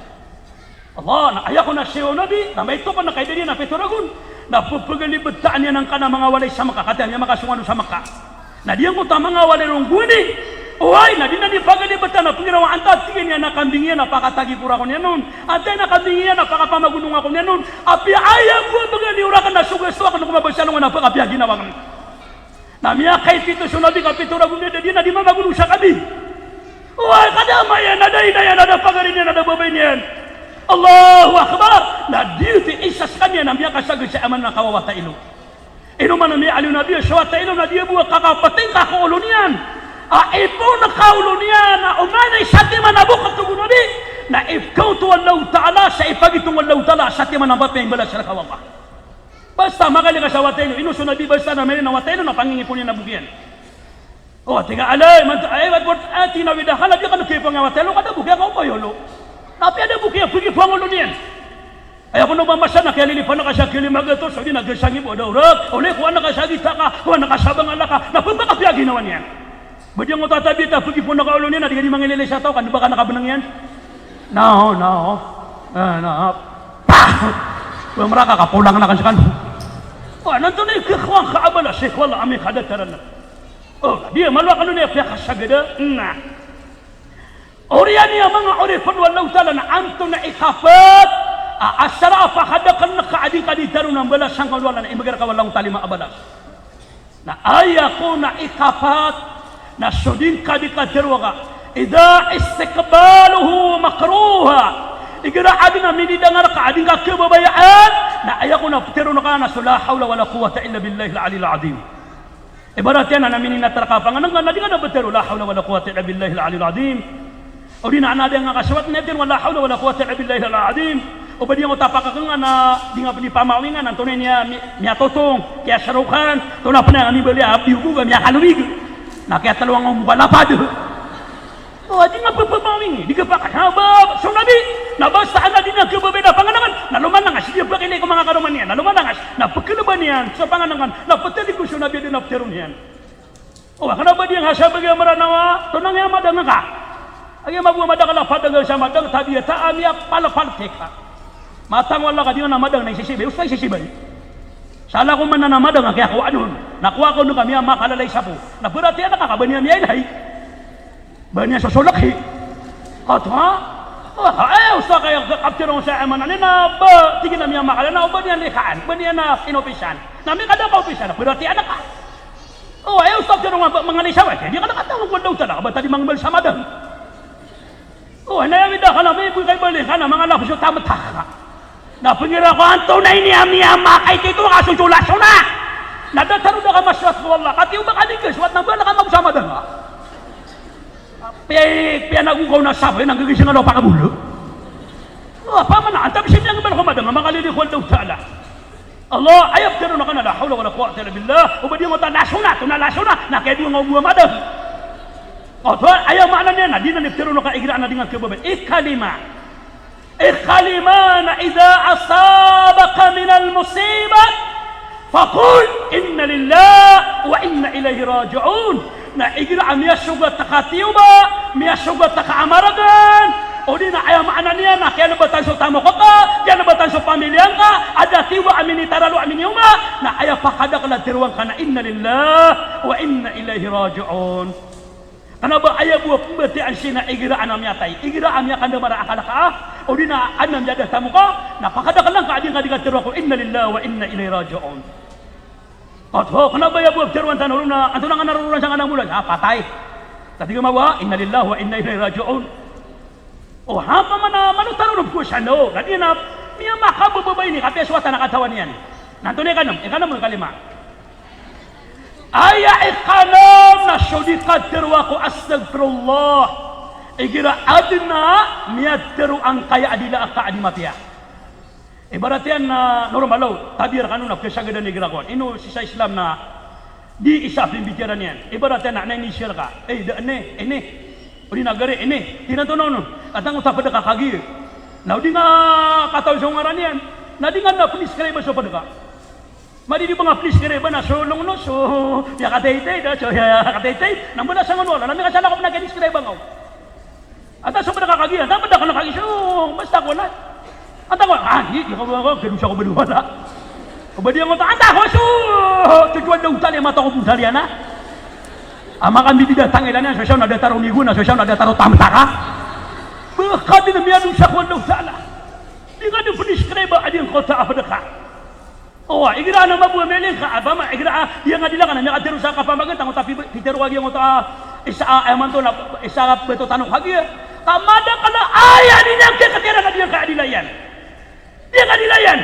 Allah, na aya kon a sii o Nabi, na maito pn a kaidad iyan a pito ragon. Na pphagalibtaan iyan angkanan a manga walay sa Makkah, katii a miyamakasong sa Makkah. Na di angkoto a manga walay ron gowani. Oway, na di niyan di pagalibatan a pnggirawa, antaa, tig iyan, a kambing iyan a pakatagi ko rakn iyan on. Antaa a kambing iyan a pakapamagonong ako niyan on. Apiya aya bo a bgan iyo rakn na so gasto akn ko mabasa alongan a pakapiya ginawa akn. Na miyakaipito so Nabi ka pito ragon a idad iyan a di mamagonong sa kambing. Oway, ka da ama iyan, a da ina iyan, a da pagari niyan, a da babay niyan. Allahu Akbar! Na di oto i isa skaniyan a miyakasagad sa ama niyan a kawawata ilo. Ino man a miyaaloy o Nabi so wata ilo na di bo a kakapatingka ko olo niyan. A ipoon ka olo niyan, a oman i satiman a bokot, tig o Nabi, na ipkaoto o Allahu Ta'ala sa ipagitong o Allahu Ta'ala a satiman a mapiya i mbalas rka o Allah. Basta makalika sa wata ilo, ino so Nabi, basta na mailay na wata ilo na pangingipon iyan a bok iyan. O, tig a, alay, man, ay, wat, wat, a, tig iyan a wida ka, na di ka na kipangawata ilo, ka da bok iyan ka oba iyolo. Na apiya da bok iyan, pegi pangolo niyan. Aya kon o ba masa na kiyalilipan ka sa kili magatos, o di na gasang ibo da orak, o lay ko anak ka sa gita ka, o anak ka sa bangala ka, na pepakapiya ginawa niyan. Ba di angkoto a tabiya ta pegi pon ka olo niyan, na di ka di mangililay sa taw, ka na ba ka na kabeneng iyan. Naw, naw. Eh, naw. Pah! Ba meraka ka polang na kan sekan. Wa, nanto na ikekwa ka abala, sekwa la ami kada tarana. O, di malo akano niyan piyakasagada. Na. Oriyan iyan manga oripn o Allahu Ta'ala na antonaa i kapat a asar a pakadaken ka a di ngka di tharoon a mbalas angka o Allah na imbgay rka o Allahu Ta'ala i manga balas. Na aya kon a ikapat na so di ngka di katharo ka, idha istiqbaluhu makruha. Igira adn a minidangar ka a di ngka khababayaan, na aya kon a ptharoon ka na so la hawla wala quwwata illa billahil aliyil azim. Ibarat iyan na mininatar ka a pangnngkn na di ngka na ptharo la hawla wala quwwata illa billahil aliyil azim. O di na adn a kasawat na iyan, wala hawla wala quwwata illa billahil azim. O ba di ngka o tapak ka ngka na di ngka pn di pamawingan, antonaa i niyan mi-, miyatotong, kiyasarokan, antonaa pn a mibali a abdi o goga, miyakalowig. Na kiyatlo angka o mukhalafad. O, di ngka pphamawi, di ngka pakahabab, so Nabi, na basta adn a di ngka khababayaan a pangnngkn, na lomanangas, di ngka pakailay ko manga karoma niyan, na lomanangas, na pkhalban iyan so pangnngkn, na ptharoon ko so Nabi a dn a ptharoon iyan. O, kna ba di ngka sabagi a Mranaw a, tonang iyan madang ka. Agi mago a madakl a padagang sa madang, tabiya ta a miyapalpal tika. Matang o Allah ka di ngka na madang na isisibay, osto isisibay. Sa lako man a na madang a kiyakowaan on. Na kowa kon ka miyamakalala i sapo. Na berarti anak ka, ka ba niyan miyailay. Ba niyan sosolek hi. Kato ha? O, ha, eh, osto kaya kaptirong sa aya maana niyan na ba, tig iyan a miyamakalala, o ba niyan likaan, ba niyan na inopisan. Na miyakada ka opisan, berarti anak ka. O, aya osto a ptharoon a ba, manga lisaw, aya di ka na katawan ko Allahu Ta'ala, ka ba ta di mangmbal sa madang. O, na aya miyada ka na, may bgay bali ka na, manga lafzo tamtaka. Na pngira ko antonaa ini a miyamakaito ka so lasona. Na datar o da ka maswat ko Allah. Katiyo ba ka di ka swat na ba na ka magosa madanga. Piya, piya na go ka o na sabay, na gagasingan o pakabolo. O, apa man, antaa bisi miyangmbal ko madanga, makalili ko Allah Ta'ala. Allah, aya ptharoon ka na, la hawla wala quwwata illa billah. O ba di ngka oto lasona, oto na lasona, na kay dowa nga o bo a madang. Oto, aya maana niyan na, di na niyan ptharoon ka igira a na di nga kababay. Ikalima. Ikalima na, idha asabaka minal musibat, faqul, inna lillahi wa inna ilayhi raji'un. Na igira a miyasogat ka a tiyoba, miyasogat ka a margan, odi na aya maana niyan na kiyalbatan so tamok ka, kiyalbatan so pamilya ngka, a da tiyoba a minitaralo a minioma, na aya pakadakl a tharoon ka na inna lillahi wa inna ilayhi raji'un. Kna ba aya bo a pmbatiyaan sii na igira a na miyatay, igira a miyakandamar a akal ka, odi na adn a miyada a tamok ka, na pakadakl angka a di ngka di katharoa ko inna lillahi wa inna ilayhi raji'un. Oto, kna ba aya bo a ptharoon tano ron na, antonaa ngka na roronan sangkanan a mbola, a patay. Sa tig a mawa, inna lillahi wa inna ilayhi raji'un. O, hapa man a, mano tano ron ko sano, na di na, miyamakabababa ini, kapiya so wata na katawan iyan. Na antonaa i ikanem, ikanem o ikalima. Aya ikanem na so di katharoa ko astaghfirullah. Igira adn a miyatharo angkaya a di la aka a di mapiya. Ibarat iyan na normal o, tabiya rkano na pkhasagadan igira kowan. Ino sii sa Islam na di isa a pimbitiyaran iyan. Ibarat iyan na, na ini siya rka. Eh, da ini, ini. Odi na gari, ini. Tig iyan antonaa on? Katanggota pd ka kagiya. Na odi nga kataw so ngaran iyan. Na di nga na pn-describe so pd ka. Madidi ba nga pn-describe na so longno, so miyakataytay, da so miyakataytay. Na mbala sa ngano, na miyakasala ko pn a kay-describe nga o. Antaa so pd ka kagiya, antaa pd ka na kagiya, so, basta ko na. Antaa ko, ah, di, di ko, ko, ko, gadosa ko baliwala. Ko ba di nga oto, antaa ko, so, so, so, antaa ko, pn taliya na. A makambibida tangila niyan, so siya na datar o migo na, so siya na datar o tamtaka. Ba ka di na miyadosa ko Allah Ta'ala. Di ka di pn-describe a di ngka oto a pd ka. O, igira a na mabowai miyalingka, a ba ma, igira a, di nga di la ka na miyakatharo sa kapamaganta, ngota pi, pitharo ka giya ngota, isa a, aya manto na, isa a bto tano kagiya. Ka madakl a aya di niyan kikatiran a di ngka a di layan. Di ngka di layan.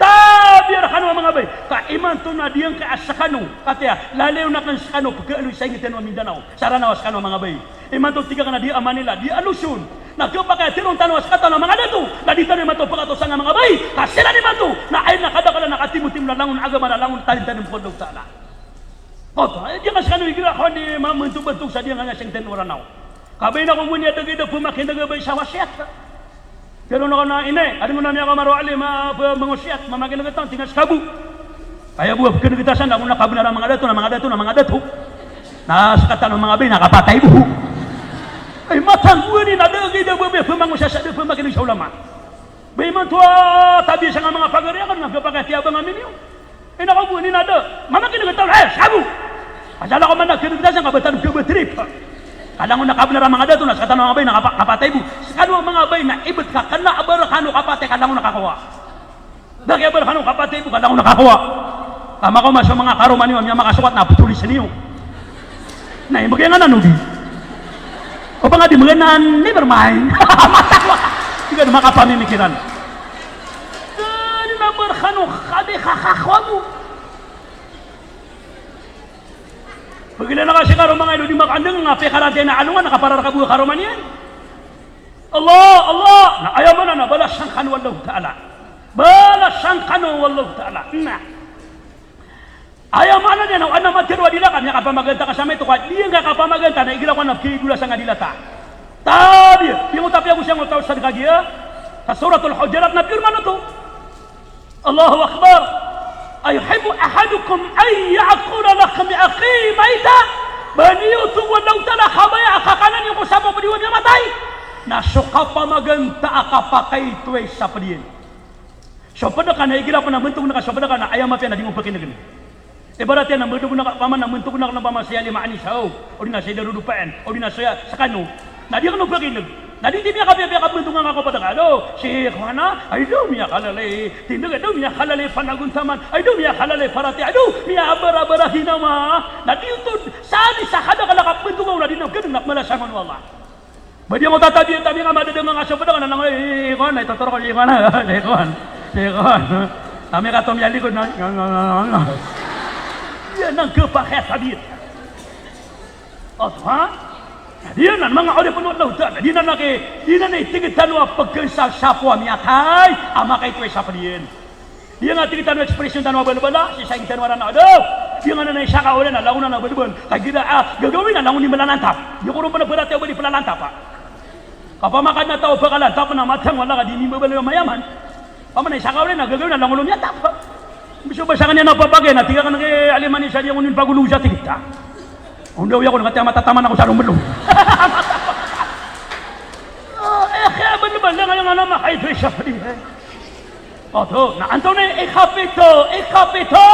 Tabiya rkano a manga bay. Ka imanto na di ngka a skano, katiya, lalayon akn skano, pkhaaloy sa ingd tano a Mindanao. Sa Ranaw a skano a manga bay. Imanto tig akn a di a Manila, di a Luzon. Na khapakay a tharoon tano a skatano a manga dato, na di tano imanto pkatosan a manga bay, ka siran imanto, na aya na kadaklan a katimotimo na langon a agama na langon a talintalimpon o Allah Ta'ala. Oto, aya di ka skano igira kowan di ma, mantobantog sa di nga na singten o Ranaw. Ka bay na ko gowani a da gay da pmakineg a bay sa wasiyat. Tharoon ako na ini, adn on a miyakamaro a alim a, a, mangosiyat, mamakineg a taw, tig a skabo. Aya bo a pkhanegta san, langon a kabnar a manga dato, na manga dato, na manga dato. Na skatano a manga bay na kapatay bo. Ay, matang gowani na da gay da ba, ba, pmangosiyat sa da pmakineg sa ulama. Ba imanto a tabiya sangka manga pagari akn na khapakay a tiyabang ami niyo. Ina ko bo, ini na da. Mamakineg a taw, eh, skabo. Asal ako man na kineg ta sangka ba tano khabatrip. Ka langon a kabnar a manga dato, na skatano a manga bay na kapa, kapatay bo. Skano a manga bay na ibt ka kna a ba rkano kapatay ka langon a kakowa. Da kiya ba rkano kapatay bo ka langon a kakowa. Ka makaoma so manga karoma niyo a miyamakasokat na ptolis niyo. Na imbgay nga na nodi. O ba nga di mgay na, never mind. Matakowa. Tig a di makapamimikiran. Da di na ba rkano ka di kakakowa bo. Pagilana ka si karoma nga ino di makandeng, nga pikarantay na alongan, na kaparar ka bo karoma niyan. Allah, Allah! Na aya maana na balasan kano o Allah Ta'ala. Balasan kano o Allah Ta'ala. Na aya maana niyan na o adn a matharo a di la ka miyakapamaganta ka sa maito ka, di ngka kapamaganta na igira ko na pkigolasan a di la ta. Tabiya, di ngota piyagosa ngota o sadka giya. Sa Suratul Hujurat na pirman oto. Allahu Akbar. Ayuhibbu ahadukum an ya'kula lahma akhihi maytan? Ba niyo oto o Allah Ta'ala kabaya a kakanan iyo ko sabap o di wani a matay? Na so kapamaganta a kapakaito i sa pd iyan. So pd ka na igira pn a mantog na ka so pd ka na aya mapiya na di ngka pakinegn. Ibarat iyan na mantog na ka, paman na mantog na ka na paman saya lima ani sao, o di na saya darudo paan, o di na saya skano. Na di kano pakineg. Na di, di miyakapiyapiya ka mantog na ka ko pd ka. Ado, si Ikhwana, ay daw miyakalalay. Tindg, ay daw miyakalalay panagontaman. Ay daw miyakalalay parati. Ay daw miyabarabarahinawa. Na di oto, sa di sa kadakl a kapantog na di na kano na pmalasangan o Allah. Ba di ngka tatabiya, tabiya ka madadanga ka so pd ka na, nang, eh, eh, kowan, na itotorok, eh, kowan, eh, kowan, eh, kowan. Kami ka tomiyalikod na. Iya nan khapakay a tabiya. Oto, ha? Na di nan manga oripn o Allahu Ta'ala, di nan a ki, di nan a itig tano a pkhasasapo a miyatay a makaito i sapd iyan. Di nga tig tano expression tano a balbala, sii sa ig tano a Ranaw. Di nga nan a isa ka ori na langon a balbal. Kagiya a gagawii na langon i malalantap. Di ko ron pn a barati a ba di plalantapa. Ka opama ka adn a taw a pkalantap na mathay, wala ka di mimbabalbal a mayaman. Opama na isa ka ori na gagawii na langon o miyatap. Imbis o ba skaniyan a papakay na tig akn ki Alimani sa di ako niyan pagolog sa tig ta. Ondawi ako na kati a matataman ako sa romblo. Oh, eh, kaya balbal na nga, nga na makaito i sapd iyan. Oto, na antonaa i ikapito, ikapito.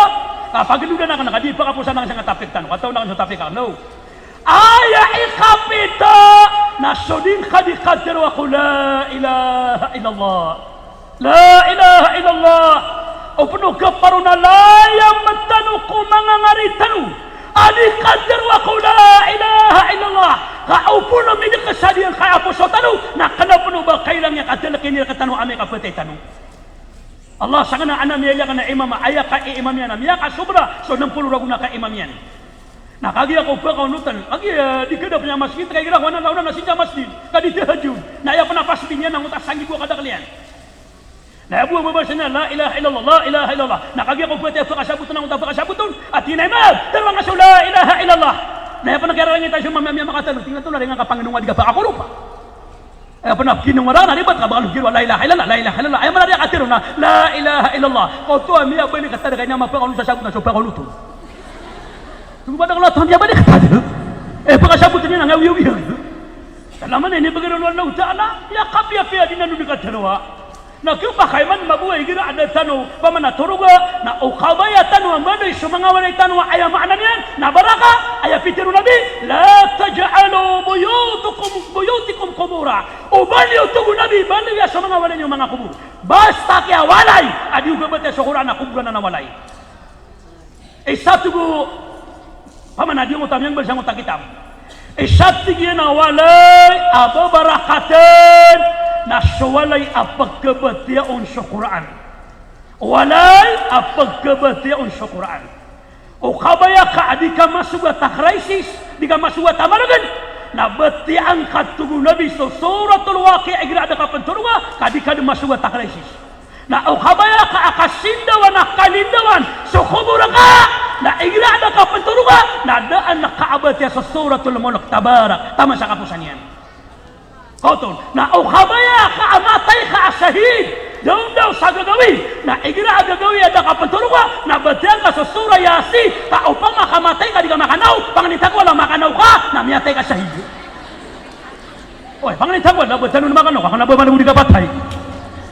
Ka pagologan akn ka di pakaposan akn sangkai a topic tano. Katawan akn so topic akn, no? Aya ikapito na so di ngka di katharo ko la ilaha illallah. La ilaha illallah. O pn o kaparo na layam tano ko manga ngari tano a di katharo ko la ilaha illallah. Ka o pn o midk sa di ngka a poso tano na kna pn o ba kailangan a katharo kini rktano amay ka phatay tano. Allah, sakn a ana miyaliyakan a imam a aya ka-imam iyan a miyakasobra so nm polo ragon a ka-imam iyan. Na kagiya ko pakaonotan, kagiya di kadap niyan masgit, kagiya ko ana laonan na sii sa masgit, ka di tahajjud. Na aya pn a pasbi niyan na angkoto a sanggibo a kadakl iyan. Na aya bo a babasa niyan, la ilaha illallah, la ilaha illallah. Na kagiya ko phatay a pakasabotan angkoto a pakasabotan, a tig iyan a imam, tharoa ngka so la ilaha illallah. Na aya pn a kiyararangit a so mama, miyamakatharo, tig iyan a tharoa, aya nga kapangndonga di ka pakakoropa. Aya pn a kinongoraw na ribat ka ba kalo kiro la ilaha illallah, la ilaha illallah. Aya maana niyan a katharo na la ilaha illallah. Oto a miyabalik a tadka iyan a mapakaonot sa sabot na so pakaonot on. Tumabadakl a tharoa miyabalik a tadka. Eh, pakasabotan iyan a ngawiyawiya. Salaman ini bgr o Allahu Ta'ala, aya kapiyapiya di nan on di katharo a. Na kiyapakay man maboway igira a da tano, opama na toroga, na o kabaya tano a mbaloy so manga walay tano a aya maana niyan, na baraka, aya pitharo o Nabi, la taj'alu buyutakum, buyutakum qubura. O baloy, tig o Nabi, baloya so manga walay niyo manga kobor. Basta kiyawalay a di o kabatiya so Qur'an a kobor anan a walay. Isa, tig o, opama na di ngka ta miyangmbal sangkoto a kitab. Isa, tig iyan, a walay a babarakatan na so walay a pkhabatiya on so Qur'an. Walay a pkhabatiya on so Qur'an. O kabaya ka a di ka masogat a crisis, di ka masogat a margn, na batiyaan ka, tig o Nabi, so Suratul Waqiah igira a da ka pn toroga, ka di ka dn masogat a crisis. Na o kabaya ka a kasindawan a kalindawan so kobor ka, na igira a da ka pn toroga, na da a na kabatiya so Suratul Mulk, Tabarak, taman sa kaposan iyan. Oto, na o kabaya ka a matay ka a shahid, daondaw sa gagawii, na igira a gagawii a da ka pn toroga, na batiyaan ka so Surah Yasin, ka opama ka matay ka di ka makanaw, pangnin ta ko Allah, makanaw ka, na miyatay ka shahid. Oy, pangnin ta ko Allah, ba tano na makanaw ka, kna ba malo di ka patay.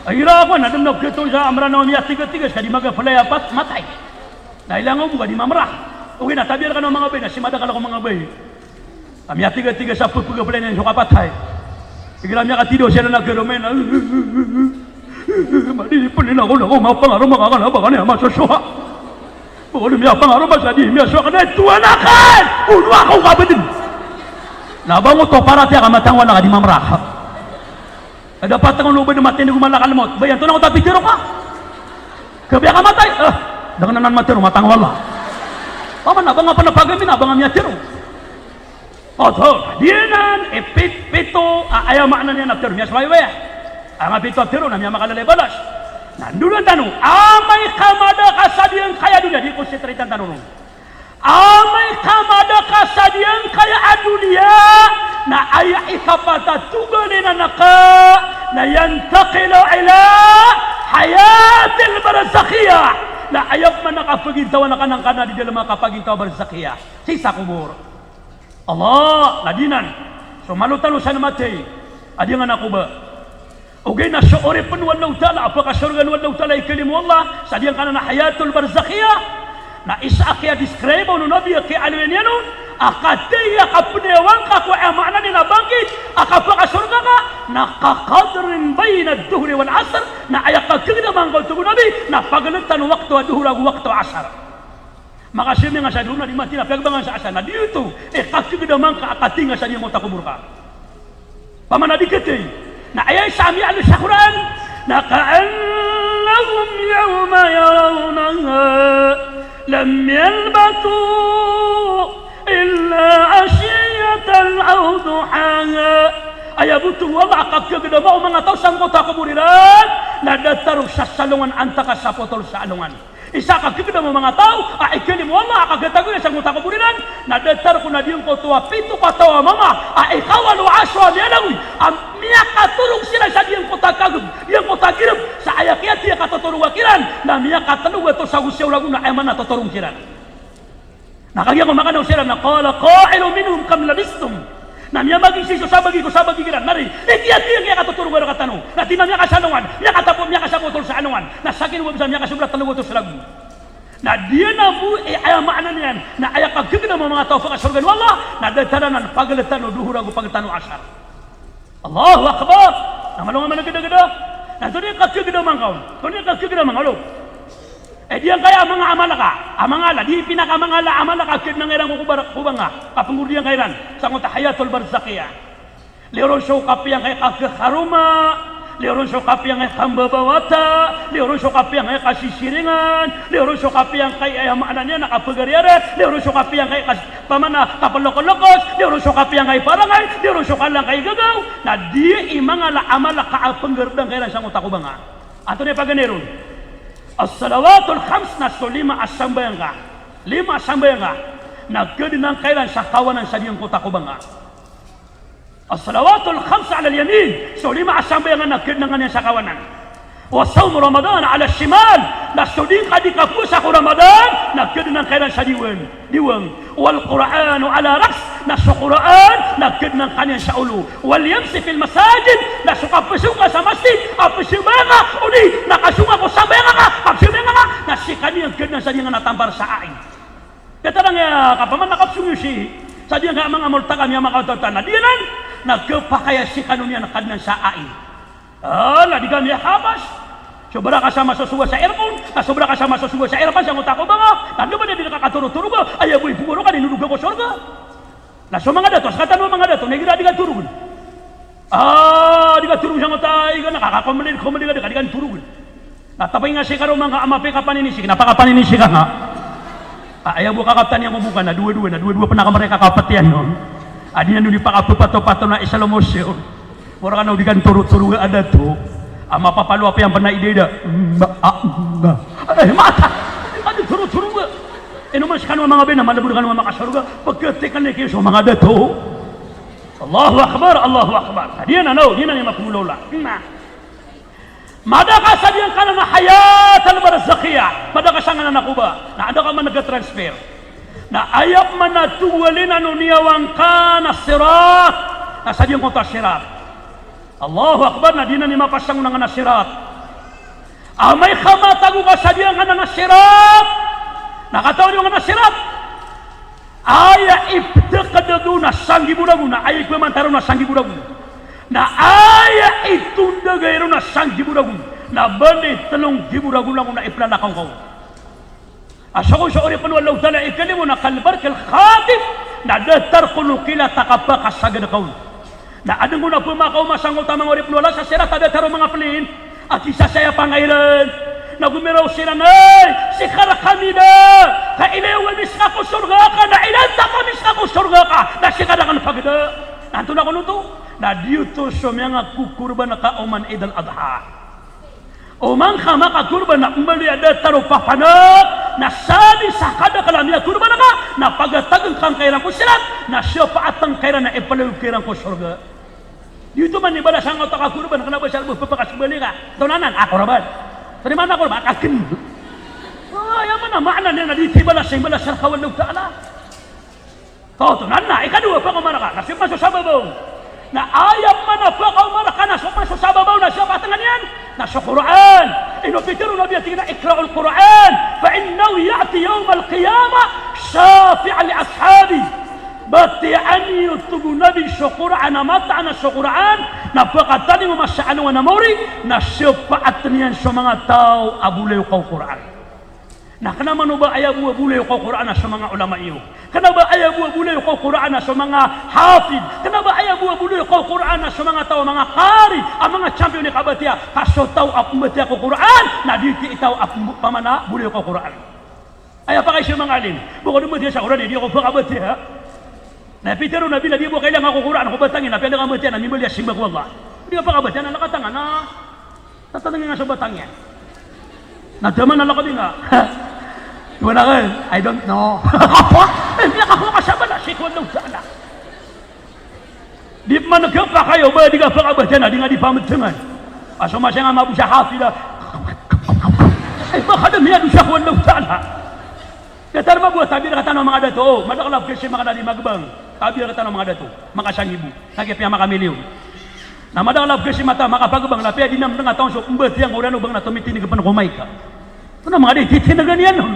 Igira ako na dn na khatoon sa Mranaw a miyatigatig ka di magapalaya pat matay. Na ilay nga bo ka di mamra. Ogaid na tabiya rkano a manga bae na simadakl ako manga bae. A miyatigatig sa pphagaplay niyan so kapatay. Igira miyakatidaw siran a karomay na, madi pn ako, ako mapangaroma ka kna ba kna masosowa. Bokol miyapangaroma sa di miyasowa kna, ito anak akn, ono ako ka ba dn. Na ba ngoto paratiyaya ka matangwala ka di mamra. Ka dapat ako o ba dn matindg o malakal mawt. Ba iyan oto na ngoto a pitharo ka. Kabaya ka matay. Eh, da kna nan matharo, matangwala. Opama na ba nga pn a pagami na ba nga miyatharo. Oto, giyanan i pit-, pito a aya maana niyan a tharo, miyasoway waya. Aya nga pito a tharo na miyamakalala i balas. Na ndolon tano, amay ka madaka sa giyangkaya doniya, di ko sitritan tano ron. Amay ka madaka sa giyangkaya a doniya, na aya ikapat a togalin anan ka, na yantaqilu ila hayatil barzakhiyah. Na aya pman a kapagintaw anan ka na di dalm a kapagintaw a barzakhiyah. Sii sa kobor. Allah, na giyanan. So malo tano san mathay a di nga na koba. Ogaid na so oripn o Allahu Ta'ala, a pakasorgaan o Allahu Ta'ala i kalimo o Allah, sa giyangkanan a hayatul barzakhiyah, na isa a kiya-describe o Nabi a kiyaaloya niyan on, a katii a kapnayawang ka ko aya maana niyan a bangkit, a kapakasorga ka, na ka qadrin bayna dhuhri wal asr, na aya kakagdam angka, oto o Nabi, na pagltan o wakto a dhuhr ago wakto a asr. Makasimi nga sa dhuhr na di matira, piyagbangan sa asar na di oto, eh, kakagdam angka a katii nga sa di ngoto a kobor ka. Pamana di kati, na aya isa a miyaaloy sa Qur'an, na ka'annahum yawma yarawnaha lam yalbathu illa ashiyatan aw duhaha. Aya bo oto a kakhagdama o manga taw sangkoto a kobor iran, na datar o sasalongan antaa ka sapotol sa alongan. Isa a kakhagdama o manga taw a ikalimo o Allah a kakhatago iran sangkoto a kobor iran, na datar ko na giyangkoto a pito kataw a mama a ikawalo a aso a miyalagoy a miyakatorog siran sa giyangkoto a kagb, giyangkoto a girb, sa aya kiyatiya a katotorog kiran, na miyakatlo gatos ago siyaw ragon a aya maana a totorog kiran. Na kagiya ko makanaw siran na qala qa'ilun minhum kam labistum. Na miyamagi sii so sabagi ko sabagi kiran. Na di, ikiyatiya angkaya katotorog a rkatano. Na tig iyan a miyakasalongan, miyakatapo, miyakasapotol sa alongan. Na sakn o ba bisa miyakasobra tlo gatos ragon. Na giyanan bo i aya maana niyan. Na aya kakhagdama o manga taw a pakasorgaan o Allah. Na datar anan pagltan o dohor ago pagltan o asar. Allahu Akbar! Na malo nga managdagda. Na antonaa i kakhagdama ngka on? Antonaa i kakhagdama ngka on? Eh, giyangkaya a manga amal ka, a manga ala, di pinakamangala a amal ka a khagdama ngka iran ko koba-, kobanga, kapnggordiyan ka iran sangkoto a hayatul barzakhiyah. Liyo ron so kapiya angkai kakharoma, liyo ron so kapiya angkai kambabawata, liyo ron so kapiya angkai kasisiringan, liyo ron so kapiya angkai, aya maana niyan na kapagariari, liyo ron so kapiya angkai kas-, pamana kaplokolokos, liyo ron so kapiya angkai parangay, liyo ron so kala angkai gagaw. Na di i mangala a amal ka a pnggarda ngka iran sangkoto a kobanga. Antonaa i paganay ron? As-salawatul khams, na so lima a sambayang ka. Lima a sambayang ka. Na khagdama ngka iran sa kawanan sa giyangkoto a kobanga. As-salawatul khams ala al-yamin, so lima a sambayang na khagdama ngka niyan sa kawanan. Wa sawmu Ramadan ala al-shimal, na so di ngka di kapowasa ko Ramadan, na khagdama ngka iran sa diwang, diwang. Wal Qur'anu ala ra's, na so Qur'an na khagdama ngka niyan sa olo. Wal yamshi fil masajid, na so kapzonga sa masjid a pzambayang ka, odi na kazonga ko sambayang ka, kapzambayang ka, na skaniyan khagdama sa di ngka na tampar sa ai. Datar angkaya, kapamana kapzong iyo sii sa di ngka a manga multaka, miyamakaotawata, na giyanan na khapakay a skano niyan khagdama sa ai. Ala, di ka miyakapas. Sobra ka sa masosowa sa aircon, na sobra ka sa masosowa sa aircon sangkoto a kobanga, na di ba di ka katorotoroga, aya bo i pogoro ka di noroga ko sorga. Na so manga dato, a skatano a manga dato, na igira di ka torogn. Ah, di ka torogn sangkoto a iga na kakakomlin, komlin ka di ka, di ka torogn. Na tapay nga sii ka roo manga ama pay kapanini sii ka, na pakapanini sii ka nga. Ah, aya bo kakaptan iyan ko boka na dowa-dowa, na dowa-dowa pn a kamar iyan kakaptan iyan on. Adi niyan on di pakapapatopato na i slow motion. Mora kano di kan toro-toro a dato. A mapapalo a piyampen a ida-ida. Mba, a, mba. Eh, mata. Di kan toro-toro a. Ino man skano a manga bina, malabo kano a makasorga. Pagkatikan na ikiyo so manga dato. Allahu Akbar, Allahu Akbar. Di anan, di anan i mapmolawla. Na. Madakl sa giyangkanan a hayat al-barzakhiyah, madakl sa nganan a koba. Na adakl a manga transfer. Na aya pman a towalin a noniyawa ngka na sirat. Na sa giyangkoto a sirat. Allahu Akbar, na di anan i mapasang o nganan a sirat. Amay ka matago ka sa giyangkanan a sirat. Na katawan iyo nganan a sirat. Aya iptk a dago na sanggibo ragon, na aya ipmantaro na sanggibo ragon. Na aya itondaga iron na sanggibo ragon. Na bali tlonggibo ragon langon na iplalakaw ngka on. A so kon so oripn o Allahu Ta'ala ikalimo na kal barqil khatif, na datar kon o kilat a kapakasagad ka on. Na adn kon a pmakaoma sangkoto a manga oripn o Allah sa sirat a datar o manga plane a kisasayapa ngka iran. Na gomiraw siran, ay, sii ka rkami da, ka ilaya ami ska ko sorga ka, na ilaya ta kami ska ko sorga ka, na sii ka da kami pagda. Na antonaa kon oto? Na giyoto so miyanga kokorban ka oman Eid al-Adha. Oman ka makakorban na mbaloy a datar o papank, na sa di sa kadakl a miyakorban ka, na pagatagn ka ngka iran ko sirat, na siyapaat ngka iran na ipalayo ka iran ko sorga. Giyoto man i balas angkoto a kakorban, kna ba sa lbo pphakasbali ka. Antonaa anan? A, korban. Antonaa i maana a korban? A, kakn. A, aya maana, maana niyan na di ti balas, i balas rka o Allahu Ta'ala. Antonaa anan? Ikadowa, pakaoma rka na so masosababaw. Na aya maana pakaoma rka na so masosababaw na siyapaat ngka niyan. Na so Qur'an. Ino pitharo o Nabi a tig iyan a, "Iqra'ul Qur'an, fa innahu ya'ti yawmal qiyamah shafi'an li ashabihi." Batiya niyo, tig o Nabi, so Qur'an a mataan a so Qur'an, na pakatalingoma sa alongan a maori, na siyapaat iyan so manga taw a bolayoka o Qur'an. Na kna man o ba aya bo a bolayoka o Qur'an a so manga ulama iyo. Kna ba aya bo a bolayoka o Qur'an a so manga hafid. Kna ba aya bo a bolayoka o Qur'an a so manga taw a manga qari, a manga champion i kabatiya. Ka so taw a pmbatiya ko Qur'an na di ti taw a pmb-, pamana bolayoka o Qur'an. Aya pakaiza o manga alim, bo ko dn mbatiya sa Qur'an, di ako pkabatiya. Na pitharo o Nabi na di bo kailangan ko Qur'an ko batang iyan, na apiya dn ka mbatiya na mimbaloy a simba ko Allah. Di ka pkabatiya na lakatangan na tatangan nga so batang iyan. Na daman a lakatangan nga. Wala ka, I don't know. Apa? Eh, miyakakowa ka sa bala, si ko Allah Ta'ala. Di pman ka pakay o ba di ka pkabatiya na di nga di pamdngan. A so masa nga mabo sa hafid a. Ay, baka da miyadosa ko Allah Ta'ala. Datar mabo a tabi rktano a manga dato, o, madakl a pkasi maka da di magbang. Tabi rktano a manga dato, makasangibo, na kiyapiya makamiliyon. Na madakl a pkasi mata, makapagbang, na apiya di na mdng a taw so pmbatiya nga o rano bang na tomitindg pn ko mic. Kna manga di, titindgan iyan on.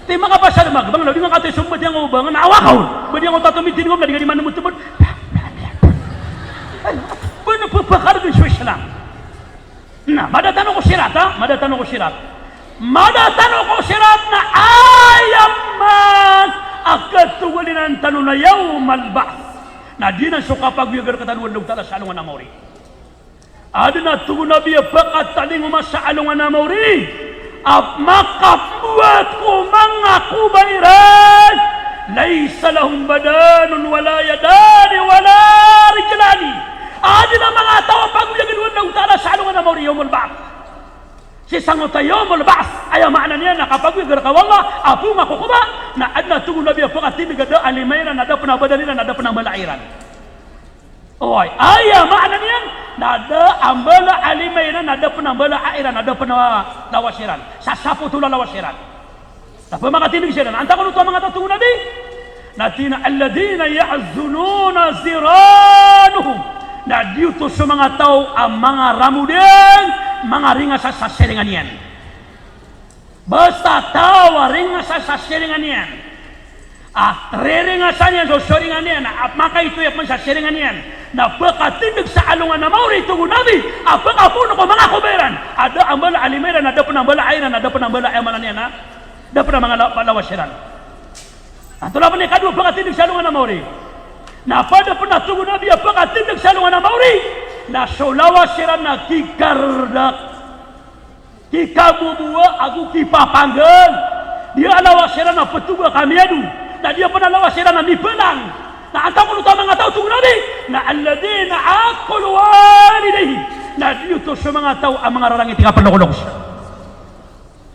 Ti makapasad magbang, na di nga katoy so mbatiya nga o bang, na awa ka on. Ba di nga o taw tomitindg on, na di nga di manmtmot. Ba na pphakar dn so Islam. Na, mada tano ko sirat, ha? Mada tano ko sirat. Mada tano ko sirat na aya man a katogalin tano na yawmal ba'th. Na di na so kapagoyag rktano o Allah Ta'ala sa alongan a maori. Adn a tig o Nabi a pakatalingoma sa alongan a maori a makapmbowat ko manga kobairan, laysa lahum badanun wala yadani wala rijlani. Adn a manga taw a pagoyagn o Allah Ta'ala sa alongan a maori, yawmul ba'th. Sii sangkoto a yawmul ba'th, aya maana niyan na kapagoyag rka o Allah a poon ka ko koba, na adn a tig o Nabi a pakatindg a da a lima iran, na da pn a badan iran, na da pn a mbala iran. Oway, aya maana niyan na da a mbala a lima iran, na da pn a mbala a iran, na da pn a lawas iran. Sa sapotol a lawas iran. Na pmakatindg siran, antaa kon oto a manga taw, tig o Nabi? Na tig iyan a, alladhina yahzununa jiranuhum. Na giyoto so manga taw a manga ramodan, manga ringasa sa siringan iyan. Basta taw a ringasa sa siringan iyan. A, riringasa niyan so siringan iyan, a, makaitoya pman sa siringan iyan. Na pkatindg sa alongan a maori, tig o Nabi, a pkapoon ko manga koba iran a da a mbala a lima iran, a da pn a mbala a iran, a da pn a mbala a, aya maana niyan a da pn a manga la-, lawas iran. Antonaa pn i kadowa pkatindg sa alongan a maori? Na pada pn a, tig o Nabi, a pkatindg sa alongan a maori na so lawas iran na kikardak, kikaboboa ago kipapanggal. Di a lawas iran a ptoga ka miyado, na di a pn a lawas iran a mibalang. Na antaa kon oto a manga taw, tig o Nabi? Na alladhina aqqu liwalidayhim. Na giyoto so manga taw a manga rarangit i kaploklok.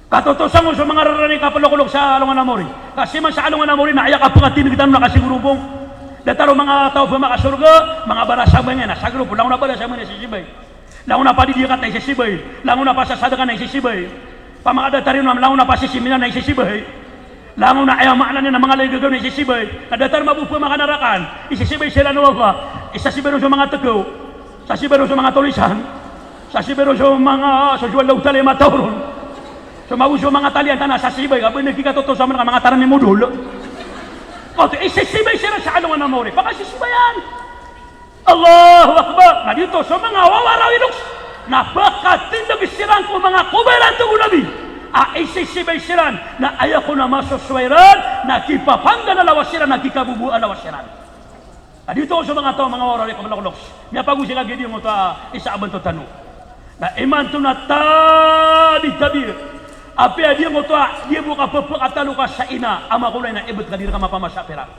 Katotosa ngka so manga rarangit i kaploklok sa alongan a maori. Ka sii man sa alongan a maori na aya kapakatindg tano na kasigorobong. Datar o manga taw a pmakasorga, manga barasambangan iyan a sa gropo, langon a barasambangan iyan sisibay. Langon a padidiyakat na isisibay. Langon a pasasadka na isisibay. Pamakadatar iyan, langon a pasisiminar na isisibay. Langon a, aya maana niyan na manga lagagaw na isisibay. Na datar mabo pmakanarakan, isisibay siran o Allah. Isasibay ron so manga tkaw. Sasibay ron so manga tolisan. Sasibay ron so manga, so, so Allah Ta'ala i mataw ron. So mabo so manga talian tana sasibay, ka ba na kikatotosa man ka manga taran i modol. Oto, isisibay siran sa alongan a maori. Pakasisibayan. Allahu Akbar. Na giyoto so manga wawarawi loks na pkatindg siran ko manga koba iran, tig o Nabi, a isisibay siran, na aya kon a masosowa iran na kipapanggal a lawas iran, na kikaboboa a lawas iran. Na giyoto so manga taw a manga wawarawi i kaploklok. Miyapagosi ka giya di ngoto a isa a banto tano. Na imanto na tabi-tabi. Apiya di ngoto a di bo kapphakataloka sa ina, ama ko lay, na ibt ka di rka mapamasa a pirak.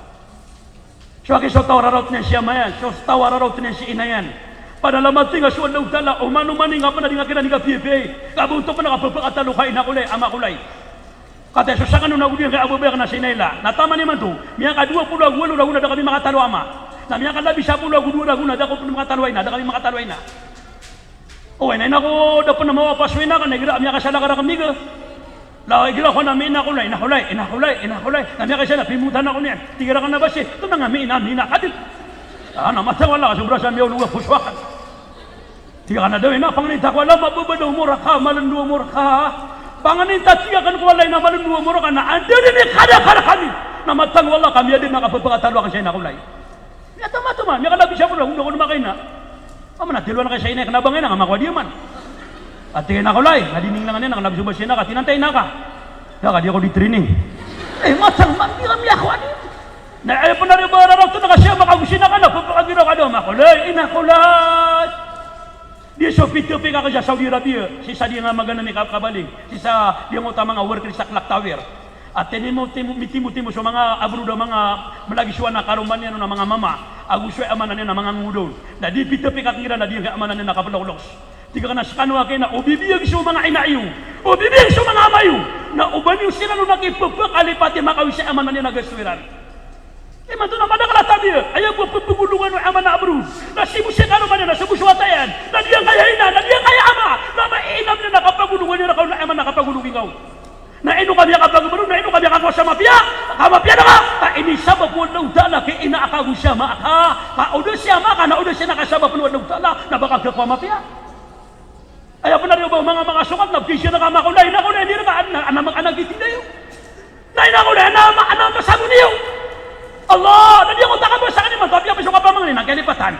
So aki so taw a raraot niyan si ama iyan, so taw a raraot niyan si ina iyan. Panalamati nga so Allahu Ta'ala, o mano man i nga pn a di nga kiran di kapiyapiyai. Ka ba oto pn a kapphakataloka ina ko lay, ama ko lay. Kataya so sakn on ago di nga kiyababaya kna si ina ila. Na taman imanto, miyakadowa polo ago walo ragon a da kami makatalo a ama. Na miyakalabi sapolo ago dowa ragon a da ko pn makatalo a ina, da kami makatalo a ina. O, ina, ina ko, da pn a mawapas so ina ka, na igira a miyakasalakarak ami ka. Na igira ko na mi ina ko lay, ina ko lay, ina ko lay, ina ko lay. Na miyakaisa na pimotan ako niyan. Tig iran ka na ba si, tonaa nga mi ina, mi ina ka dn. A, na mataan o Allah ka sobra sa miyaolog a poso akn. Tig iyan ka na daw, ina, pangnin ta ko Allah, mababa da omor ka, malndo omor ka. Pangnin ta, tig akn, ko Allah, ina, malndo omor ka, na anda dn i kadakadakl ami. Na mataan o Allah ka miyadn a kapphakatalo akn sa ina ko lay. Miyatomatoma, miyakalabi sapolo, anda ko dn makaina. Pamana, tiloan ka sa ina, kna ba nga ina nga makowa di man. A tig iyan a ina ko lay, na di ninglangan iyan a kna ba so ba si ina ka, tinan ta ina ka. Ka di ako di training. Eh, matang, ma-, di kami ako, adi. Na, eh, pn ari ba rarao to na kasi a makagosi na ka na, pagpakagiraw ka daw, makulay, inakulay. Di so pito pi ka sa Saudi Arabia, sii sa di nga maganami ka-, kabaling, sii sa di nga oto a manga worker sa clock tower. A tini mo, timo, mitimo-timo so manga abroad a manga mlagis o anak a roma niyan on a manga mama, ago so aya maana niyan a manga ngodon. Na di pito pi ka kn iran, na di nga aya maana niyan a kaploklok. Tig akn a skano a kena o bibiyag so manga ina iyo, o bibiyag so manga ama iyo, na o ba niyo siran on a kipepakalipat i makawi sa aya maana niyan a gasto iran. Imanto na madakl a tabiya, aya bo a pepegolongan o aya maana a abroad. Na sii bo si karoma niyan, na sii bo so wata iyan, na di angkaya ina, na di angkaya ama, na maiinam niyan a kapagolongan iyan rka on a aya maana a kapagolongi ngka on. Na ino ka miyakapagabaro, na ino ka miyakakowa sa mapiya, ka mapiya na ka, ka inisabap o Allahu Ta'ala ki ina aka ago si ama aka, ka o da si ama aka, na o da si ina aka sabap o Allahu Ta'ala, na ba ka kakowa mapiya. Aya pn ari o ba o manga, manga sokat na pisiya na ka makulay, na kulay, di rka, ana, ana, ana, ana giti dayo. Na ina kulay, ana, ana, ana, pasago niyo. Allah, na di ako takabasa kani man, tapi apa so kapamangni na kiyalipatan.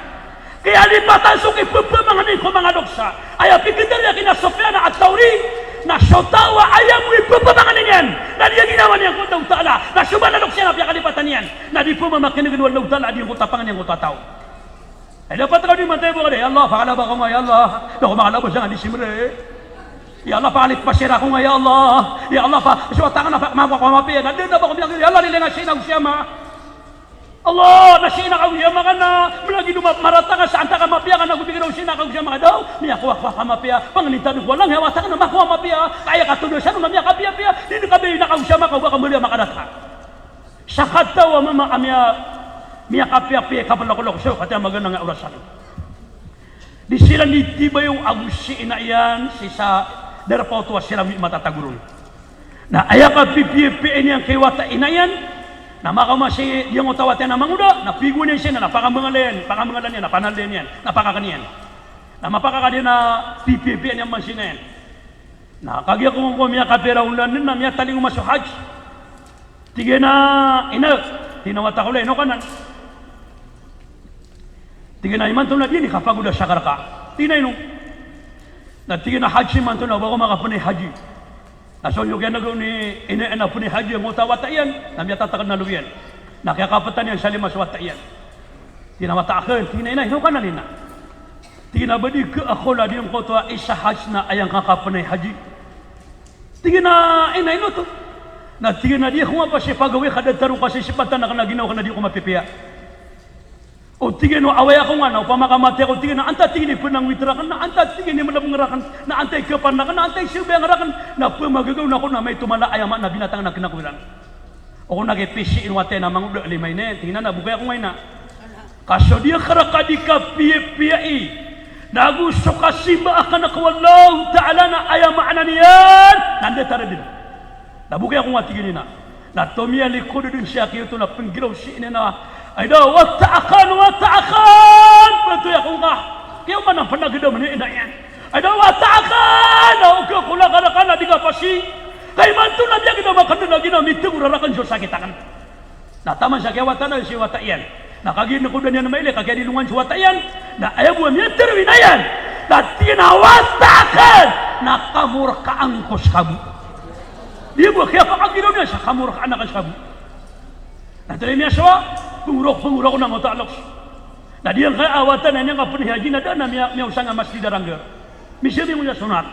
Kiyalipatan so kipepamangni ko manga doksa. Aya pikitari a kina Sufyan At-Tawri, na so taw a aya bo i pepamangni niyan, na di a ginawa niyan ko Allahu Ta'ala, na so ba na doksa iyan a piyakalipatan iyan, na di pemamakinegen o Allahu Ta'ala, di ko tapangan iyan ko taw. Ay, dapat ka di matay bo ka di, "Ya Allah, pakalaba ko nga, ya Allah. Da ko makalaba sa nga di simre. Ya Allah, pakalipasira ko nga, ya Allah. Ya Allah, pa, so tangan na pa, makowa ko mapiya." Na di na ba ko miyakir, "Ya Allah, lilinga sii na ko siyama." Allah, na sii na ka ago siyama ka na, mlagid o ma-, marata ka sa antaa ka mapiya ka na, go bigiraw sii na ka ago siyama ka daw, miyakowa, kowa ka mapiya, panganintad ko alang, ya wata ka na makowa mapiya, ka aya katodosan o na miyakapiyapiya, di di ka biyay na ka ago siyama ka, o ba ka maliya makadata. Sa kataw a mama a miya-, miyakapiyapiya i kaploklok so, kati a maganang a orasan. Di siran di tibayo ago si ina iyan, sii sa darpa oto a siran di matatagoron. Na aya kapipiyapiyai niyan ki wata ina iyan, na makaoma si giyangkoto a wata iyan a mangoda, na pigowan iyan sii na, na pakamangala iyan, pakamangala niyan, na panaldayan iyan, na pakakn iyan. Na mapakakadi na pipiyapiyai niyan man si ina iyan. Na kagiya ko, ko miyakapira olan na miyatalingoma so hajj. Tig iyan a, "Ina," tig iyan a, "wata ko lay, ino ka nan?" Tig iyan a, "Imanto na di ini kapagoda sa karka." Tig iyan a, "Ino?" Na tig iyan a, "Hajj imanto na, o ba ko makapnay hajj." Na so niyo kiyanagaw ni ina iyan a pnay hajj angkoto a wata iyan, na miyatatakd na lobi iyan. Na kiyakaptan iyan sa lima so wata iyan. Tig iyan a, "Wata akn," tig iyan a, "ina, ino ka nan, ina?" Tig iyan a, "Ba di ka akola di angkoto a isa hajj na aya ngka kapnay hajj?" Tig iyan a, "Ina, ino oto?" Na tig iyan a, "Di ako nga pasipagawi ka datar o kasisipatan akn a ginawa akn a di ako mapipiya. O," tig iyan, "o away ako nga na opama ka mati ako," tig iyan a, "antaa," tig iyan, "i pnangwit rakn, na antaa," tig iyan, "i mlbng rakn, na antaa i kapan rakn, na antaa i sabayang rakn, na pmagagaw na ako na maito mala aya maana a binatang na kna ko iran." O ko na kipisiin wata iyan a mangoda, lima ina, tig iyan a, "Na bokay ako nga, ina." Ka so di a karka di kapiyapiyai, na ago so kasimba akn ko Allahu Ta'ala na aya maana niyan na datar dn. "Na bokay ako nga," tig iyan, "ina." Na tomiyalikod dn si aki oto na pnggiraw si ina iyan a, "Ay da, wata akn, wata akn, patoya ako ngka." Kiyaoma na pnagdam ni ina iyan. "Ay da, wata akn, na oga ko laka rka na di ka pasi. Ka imanto na miyagdam akn dn a giya na mitgor rakn so sakit akn." Na taman sa kiyawata na si wata iyan. Na kagiya nkoda niyan mailay, ka kiyadilongan so wata iyan. Na aya bo a miyatharo o ina iyan, na tig iyan a, "Wata akn, na kamorkaan ko ska bo." Di bo kiyapakagiraw niyan sa kamorkaan akn ska bo. Na tari miyasowa, pngorok, pngorok na ngoto a loks. Na di angkaya a wata na iniyan kapnay hajji na da na miya-, miyaosang a masjid a rangga. Misiyaming sa sonat.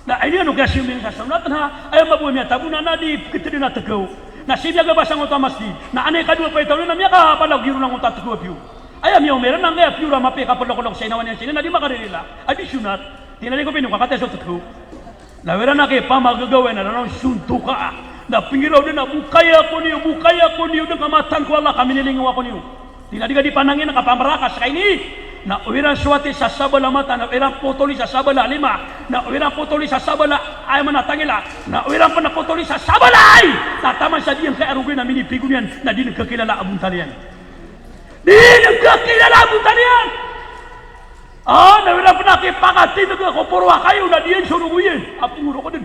Na iniyan o kiyasiyaming sa sonat na, aya mabo a miyatabo na, na di pkitd na tkaw. Na sii miyagabasa ngoto a masjid. Na anay kadowa paitaw na miyakapalaw giro na ngoto a tkaw a piyo. Aya miyaoma iran na angkaya piyo ra mapiya i kaploklok sa inawa niyan sii na di makaririla. A di sonat. Tig iyan a di ko pino kakataya so tkaw. Na o iran a kipamagagaw iyan a da na on sontoka a. Na pnggiraw dn a, "Bokay ako niyo, bokay ako niyo, dn ka matan ko Allah ka minilingaw ako niyo." Tig iyan a di ka di panangin a kapamarakas ka ini. Na o iran sowati sa sabala mata, na o iran potoli sa sabala lima, na o iran potoli sa sabala, aya maana tangila, na o iran pn potoli sa sabala ai. Na taman sa di angkaya a rogi na minipigo niyan, na di ngka kilala a bontal iyan. Di ngka kilala a bontal iyan. Ah, na o iran pn a kipakatindg ko poro a kayo, na di iyan so rogo iyan a pngorok dn.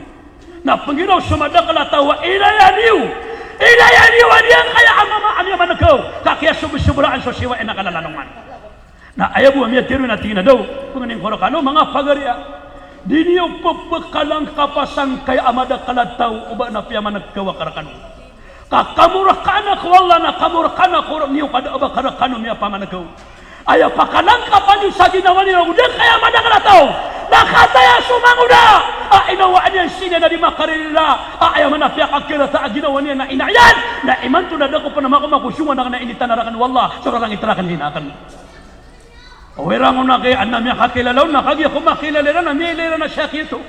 Na pnggiraw so madakl a taw a ilaya niyo, ilaya niyo a di angkaya a mama a miyamankaw, ka kiyasobrsobraan so siyowa iyan a kalalanongan. Na aya bo a miyatharo iyan a tig iyan a daw, pangnin ko rkano manga pagari a, Di niyo pepekalang kapasangkaya a madakal a taw o ba na piyamanegkaw a karakano. Ka kamo rekana ko Allah na kamo rekana ko niyo kada a ba karakano miyapamanegkaw. Aya pakalangkapan iyo sa ginawa niyo, o da kaya madakal a taw. Na kataya so mangoda a inawaan iyan sii niyan a di makarila. A aya mana piyakakerata a ginawa niyan na ina iyan. Na imanto na da ko pen a makomako songan aken a initan raken o Allah so rarangit raken i ina aken. O iran ko na ki, an na miyakakilala on na kagiya ko makilala iran na miyailay iran a shakiya oto.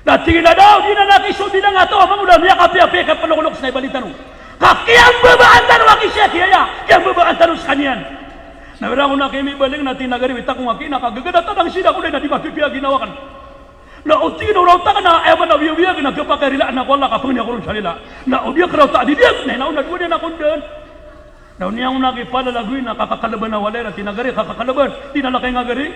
Na tig iyan a da o di na nakisobilang a taw a mangoda a miyakapiyapiya i kapelokoloks na ibalita no. Ka kiyambabaan tano a kishakiya aya, kiyambabaan tano sekaniyan. Na iran ko na ki mibaling na tig iyan a gari wita ko nga ki na kagagada tadang sida ko lay na di mapipiya ginawa aken. Na o tig iyan a oraw ta ka na aya mana wiyawiyag na kepakarilaan ako Allah ka pengni ako ron sa rila. Na o di ako raw ta a bibiyag na ina on na dowa niyan ako nden. Na o niyan ko na ki palalagoy na kakakaleban a walay ra tig iyan a gari kakakaleban. Di na lakay nga gari.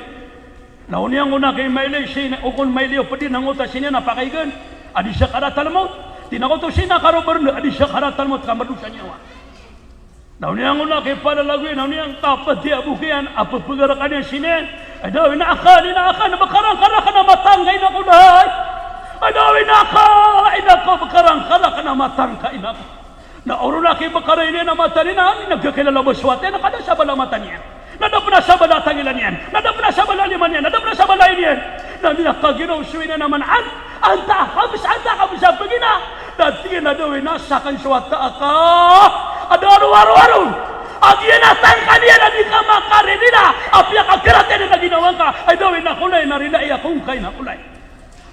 Na o niyan ko na ki mailay sii na okon mailay o pedi na ngota sii niyan a pakaigen a di sakaratal mawt. Tig iyan a koto sii na karober na a di sakaratal mawt ka merdosa niyan wa. Na o niyan ko na ki palalagoy na o niyan kapedi a bok iyan a pepegaraka niyan sii niyan. Ay daw ina aken, ina aken, bekarangka raken a matangka ina ko lay. Ay daw ina aken, ina ko, bekarangka raken a matangka ina ko. Na o ron a kibekara iyan a mata niyan, na ginekakilala bo so wata iyan na kada sabala a mata niyan. Na da pen a sabala a tangila niyan. Na da pen a sabala a lima niyan. Na da pen a sabala a ai niyan. Na miyakagiraw so ina niyan a man ant, anta a kabes, anta a kabes a pegina. Na tig iyan a da o ina, saken so wata aka a da a rowar-rowar on a giya na tangka niyan a di ka makaririla a piyakakerata iyan a ginawa ngka. Ay da o ina ko lay, na rilai ako ngka ina ko lay.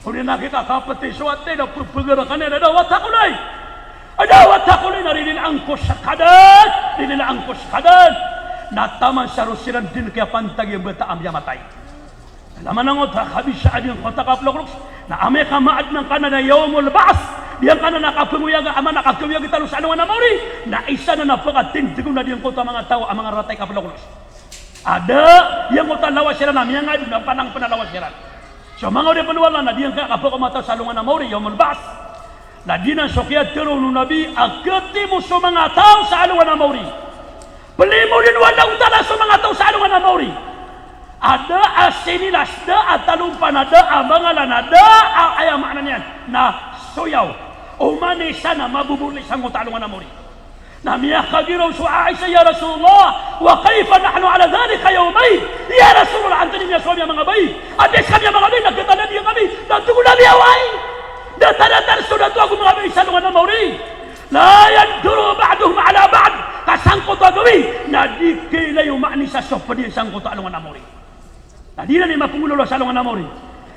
Odi na kikakapeti so wata iyan a pepegaraka niyan a da wata ko lay. A da wata ko lay na ririlaan ko sekadan, ririlaan ko sekadan. Na taman sa ro siran di niyan kiyapantagi a bata a miyamatay. Lama na ngota kabisa a di ngkoto a kapelokoloks. Na amay ka maaden angkanan a yawmul ba'th, di angkanan a kapengoyaga a mana kakeoyagi tano sa alongan a maori. Na isa nan a pekatindeg on a di ngkoto a manga taw a manga rata i kapelokoloks. A da, di angkoto a lawas iran a miyangad na panang pen a lawas iran. So manga oripen o Allah na di angkaya kapekamataw sa alongan a maori, yawmul ba'th. Na di nan so kiyatharo o Nabi a ketimo so manga taw sa alongan a maori. Pelimolen o Allahu Ta'ala so manga taw sa alongan a maori. A da a sinilas, da a talompan, a da a bangalan, a da a aya maana niyan na soyaw. Oman i isa na maboborli sangkoto a alongan a maori. Na miyakagiraw so Aisha, "Ya Rasulullah, wa kayfa nahnu ala dhalika yawmayn?" Ya Rasulullah, antonaa i miyasowa ami a manga bai? Ati skami a manga bai na khatanadiya kami. Na tig o Nabi a oway. Datar-datar so dato ago manga bai sa alongan a maori. La yanduru ba'duhum ala ba'd. Ka sangkoto a gawii na di kiilay o maana isa so ped iyan sangkoto a alongan a maori. Na di iran i mapengolawla sa alongan a maori.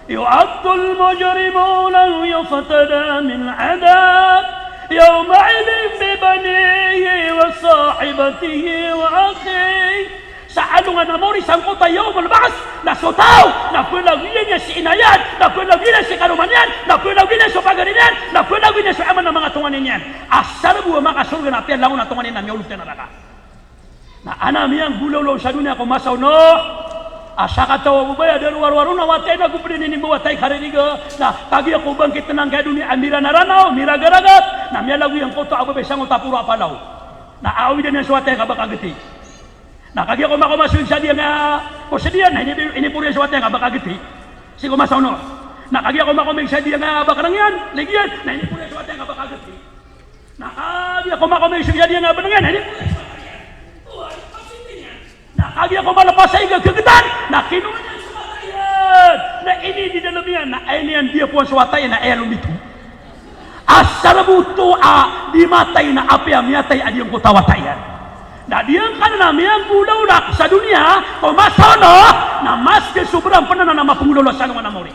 Yu'addul mujrimu lahu yuqtada min adab yawma'idhin bi banihi wa sahibatihi wa akhihi. Sa alongan a maori sangkoto a yawmul ba'th, na so taw na pelagoyan iyan si ina iyan, na pelagoyan iyan si karoma niyan, na pelagoyan iyan so pagari niyan, na pelagoyan iyan so aman a manga tonganay niyan. Asar bo a makasorga na apiya langon a tonganay niyan na miyaolog sa naraka. Na ana miyanggolawla sa doniya ko masa o Nuh a sakataw a babay a da rowar-rowar on a wata iyan ago ped iyan inimbawata i kaririga. Na kagiya ko bangkit angkaya doniya a miraranaraw, miragaragat, na miyalagoy angkoto a babay sangkoto a poro a palaw. Na awidan iyan so wata iyan ka ba kageti. Na kagiya ko makomasoy sa diyangka ko sediyan, na ini-, iniporo iyan so wata iyan ka ba kageti. Sii ko masa o Nuh. Na kagiya ko makomasoy sa diyangka bakareng iyan, lagi iyan, na iniporo iyan so wata iyan ka ba kageti. Na kagiya ko makomasoy sa diyangka beneng iyan, na iniporo iyan so wata iyan. Na kagiya ko malepas sa iga gegetan, na kinowa niyan so wata iyan. Na ini di dalem iyan, na aya niyan diyapowan so wata iyan, na aya lombito. Asar bo oto a di matay na apiya miyatay a di angkoto a wata iyan. Na di angkanan a miyanggolawla sa doniya ko masa o Nuh, na maski sobra pen anan a mapengolawla sa alongan a maori.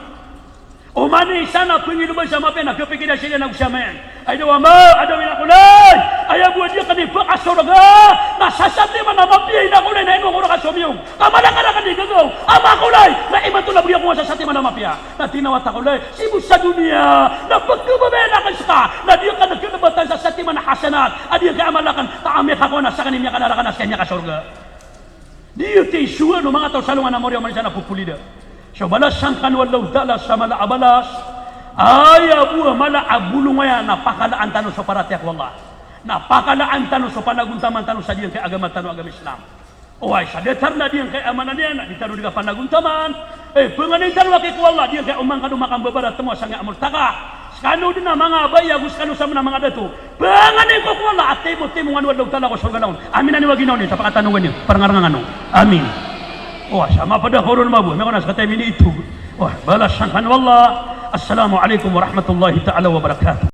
Oman i isa na pengiloban sa mapiya na kepikira siran ago sa ama iyan. Ay daw ama, ay daw ina ko lay, aya bo a di aken ipakasorga na sa satiman a mapiya ina ko lay na ino ako reka somiyong. Ka mala ka raken di gagaw, ama ko lay, na imanto na begi ako nga sa satiman a mapiya. Na tig iyan a wata ko lay, sii bo sa doniya na pekhababayaan aken seka na di aken khalebatan sa satiman a hasanat a di aken khaamala aken, ka amay ka kowa na seka i miyakanaraka na seka i miyakasorga. Di oto i sowa o manga taw sa alongan a maori a oman i isa na popolida. So balas sangkanan o Allahu Ta'ala sa mala a balas. Aya bo a mala a bolong aya na pakalaan tano so paratiyaya ko Allah. Na pakalaan tano so panagontaman tano sa diyangkaya agama tano a agama Islam. Oway, sa datar na giyangkaya a maana niyan na di tano di kapanagontaman. Eh, pangnin tano aki ko Allah, giyangkaya oman kano makambabaratmowa sangkaya a mortaka. Skano dn a manga baya ago skano sa manga manga dato. Pangnin ko ko Allah a timo-timo ngano o Allahu Ta'ala ko sorga langon. Amin, aniwa ginawa niyo, tapakatanogan iyo, parngarnga ngano. Amin. Oway, sa mapd ako ron mabo, miyaona sa katay mini ito. Oway, balas sangkano o Allah. Assalamu alaikum warahmatullahi ta'ala wabarakatuh.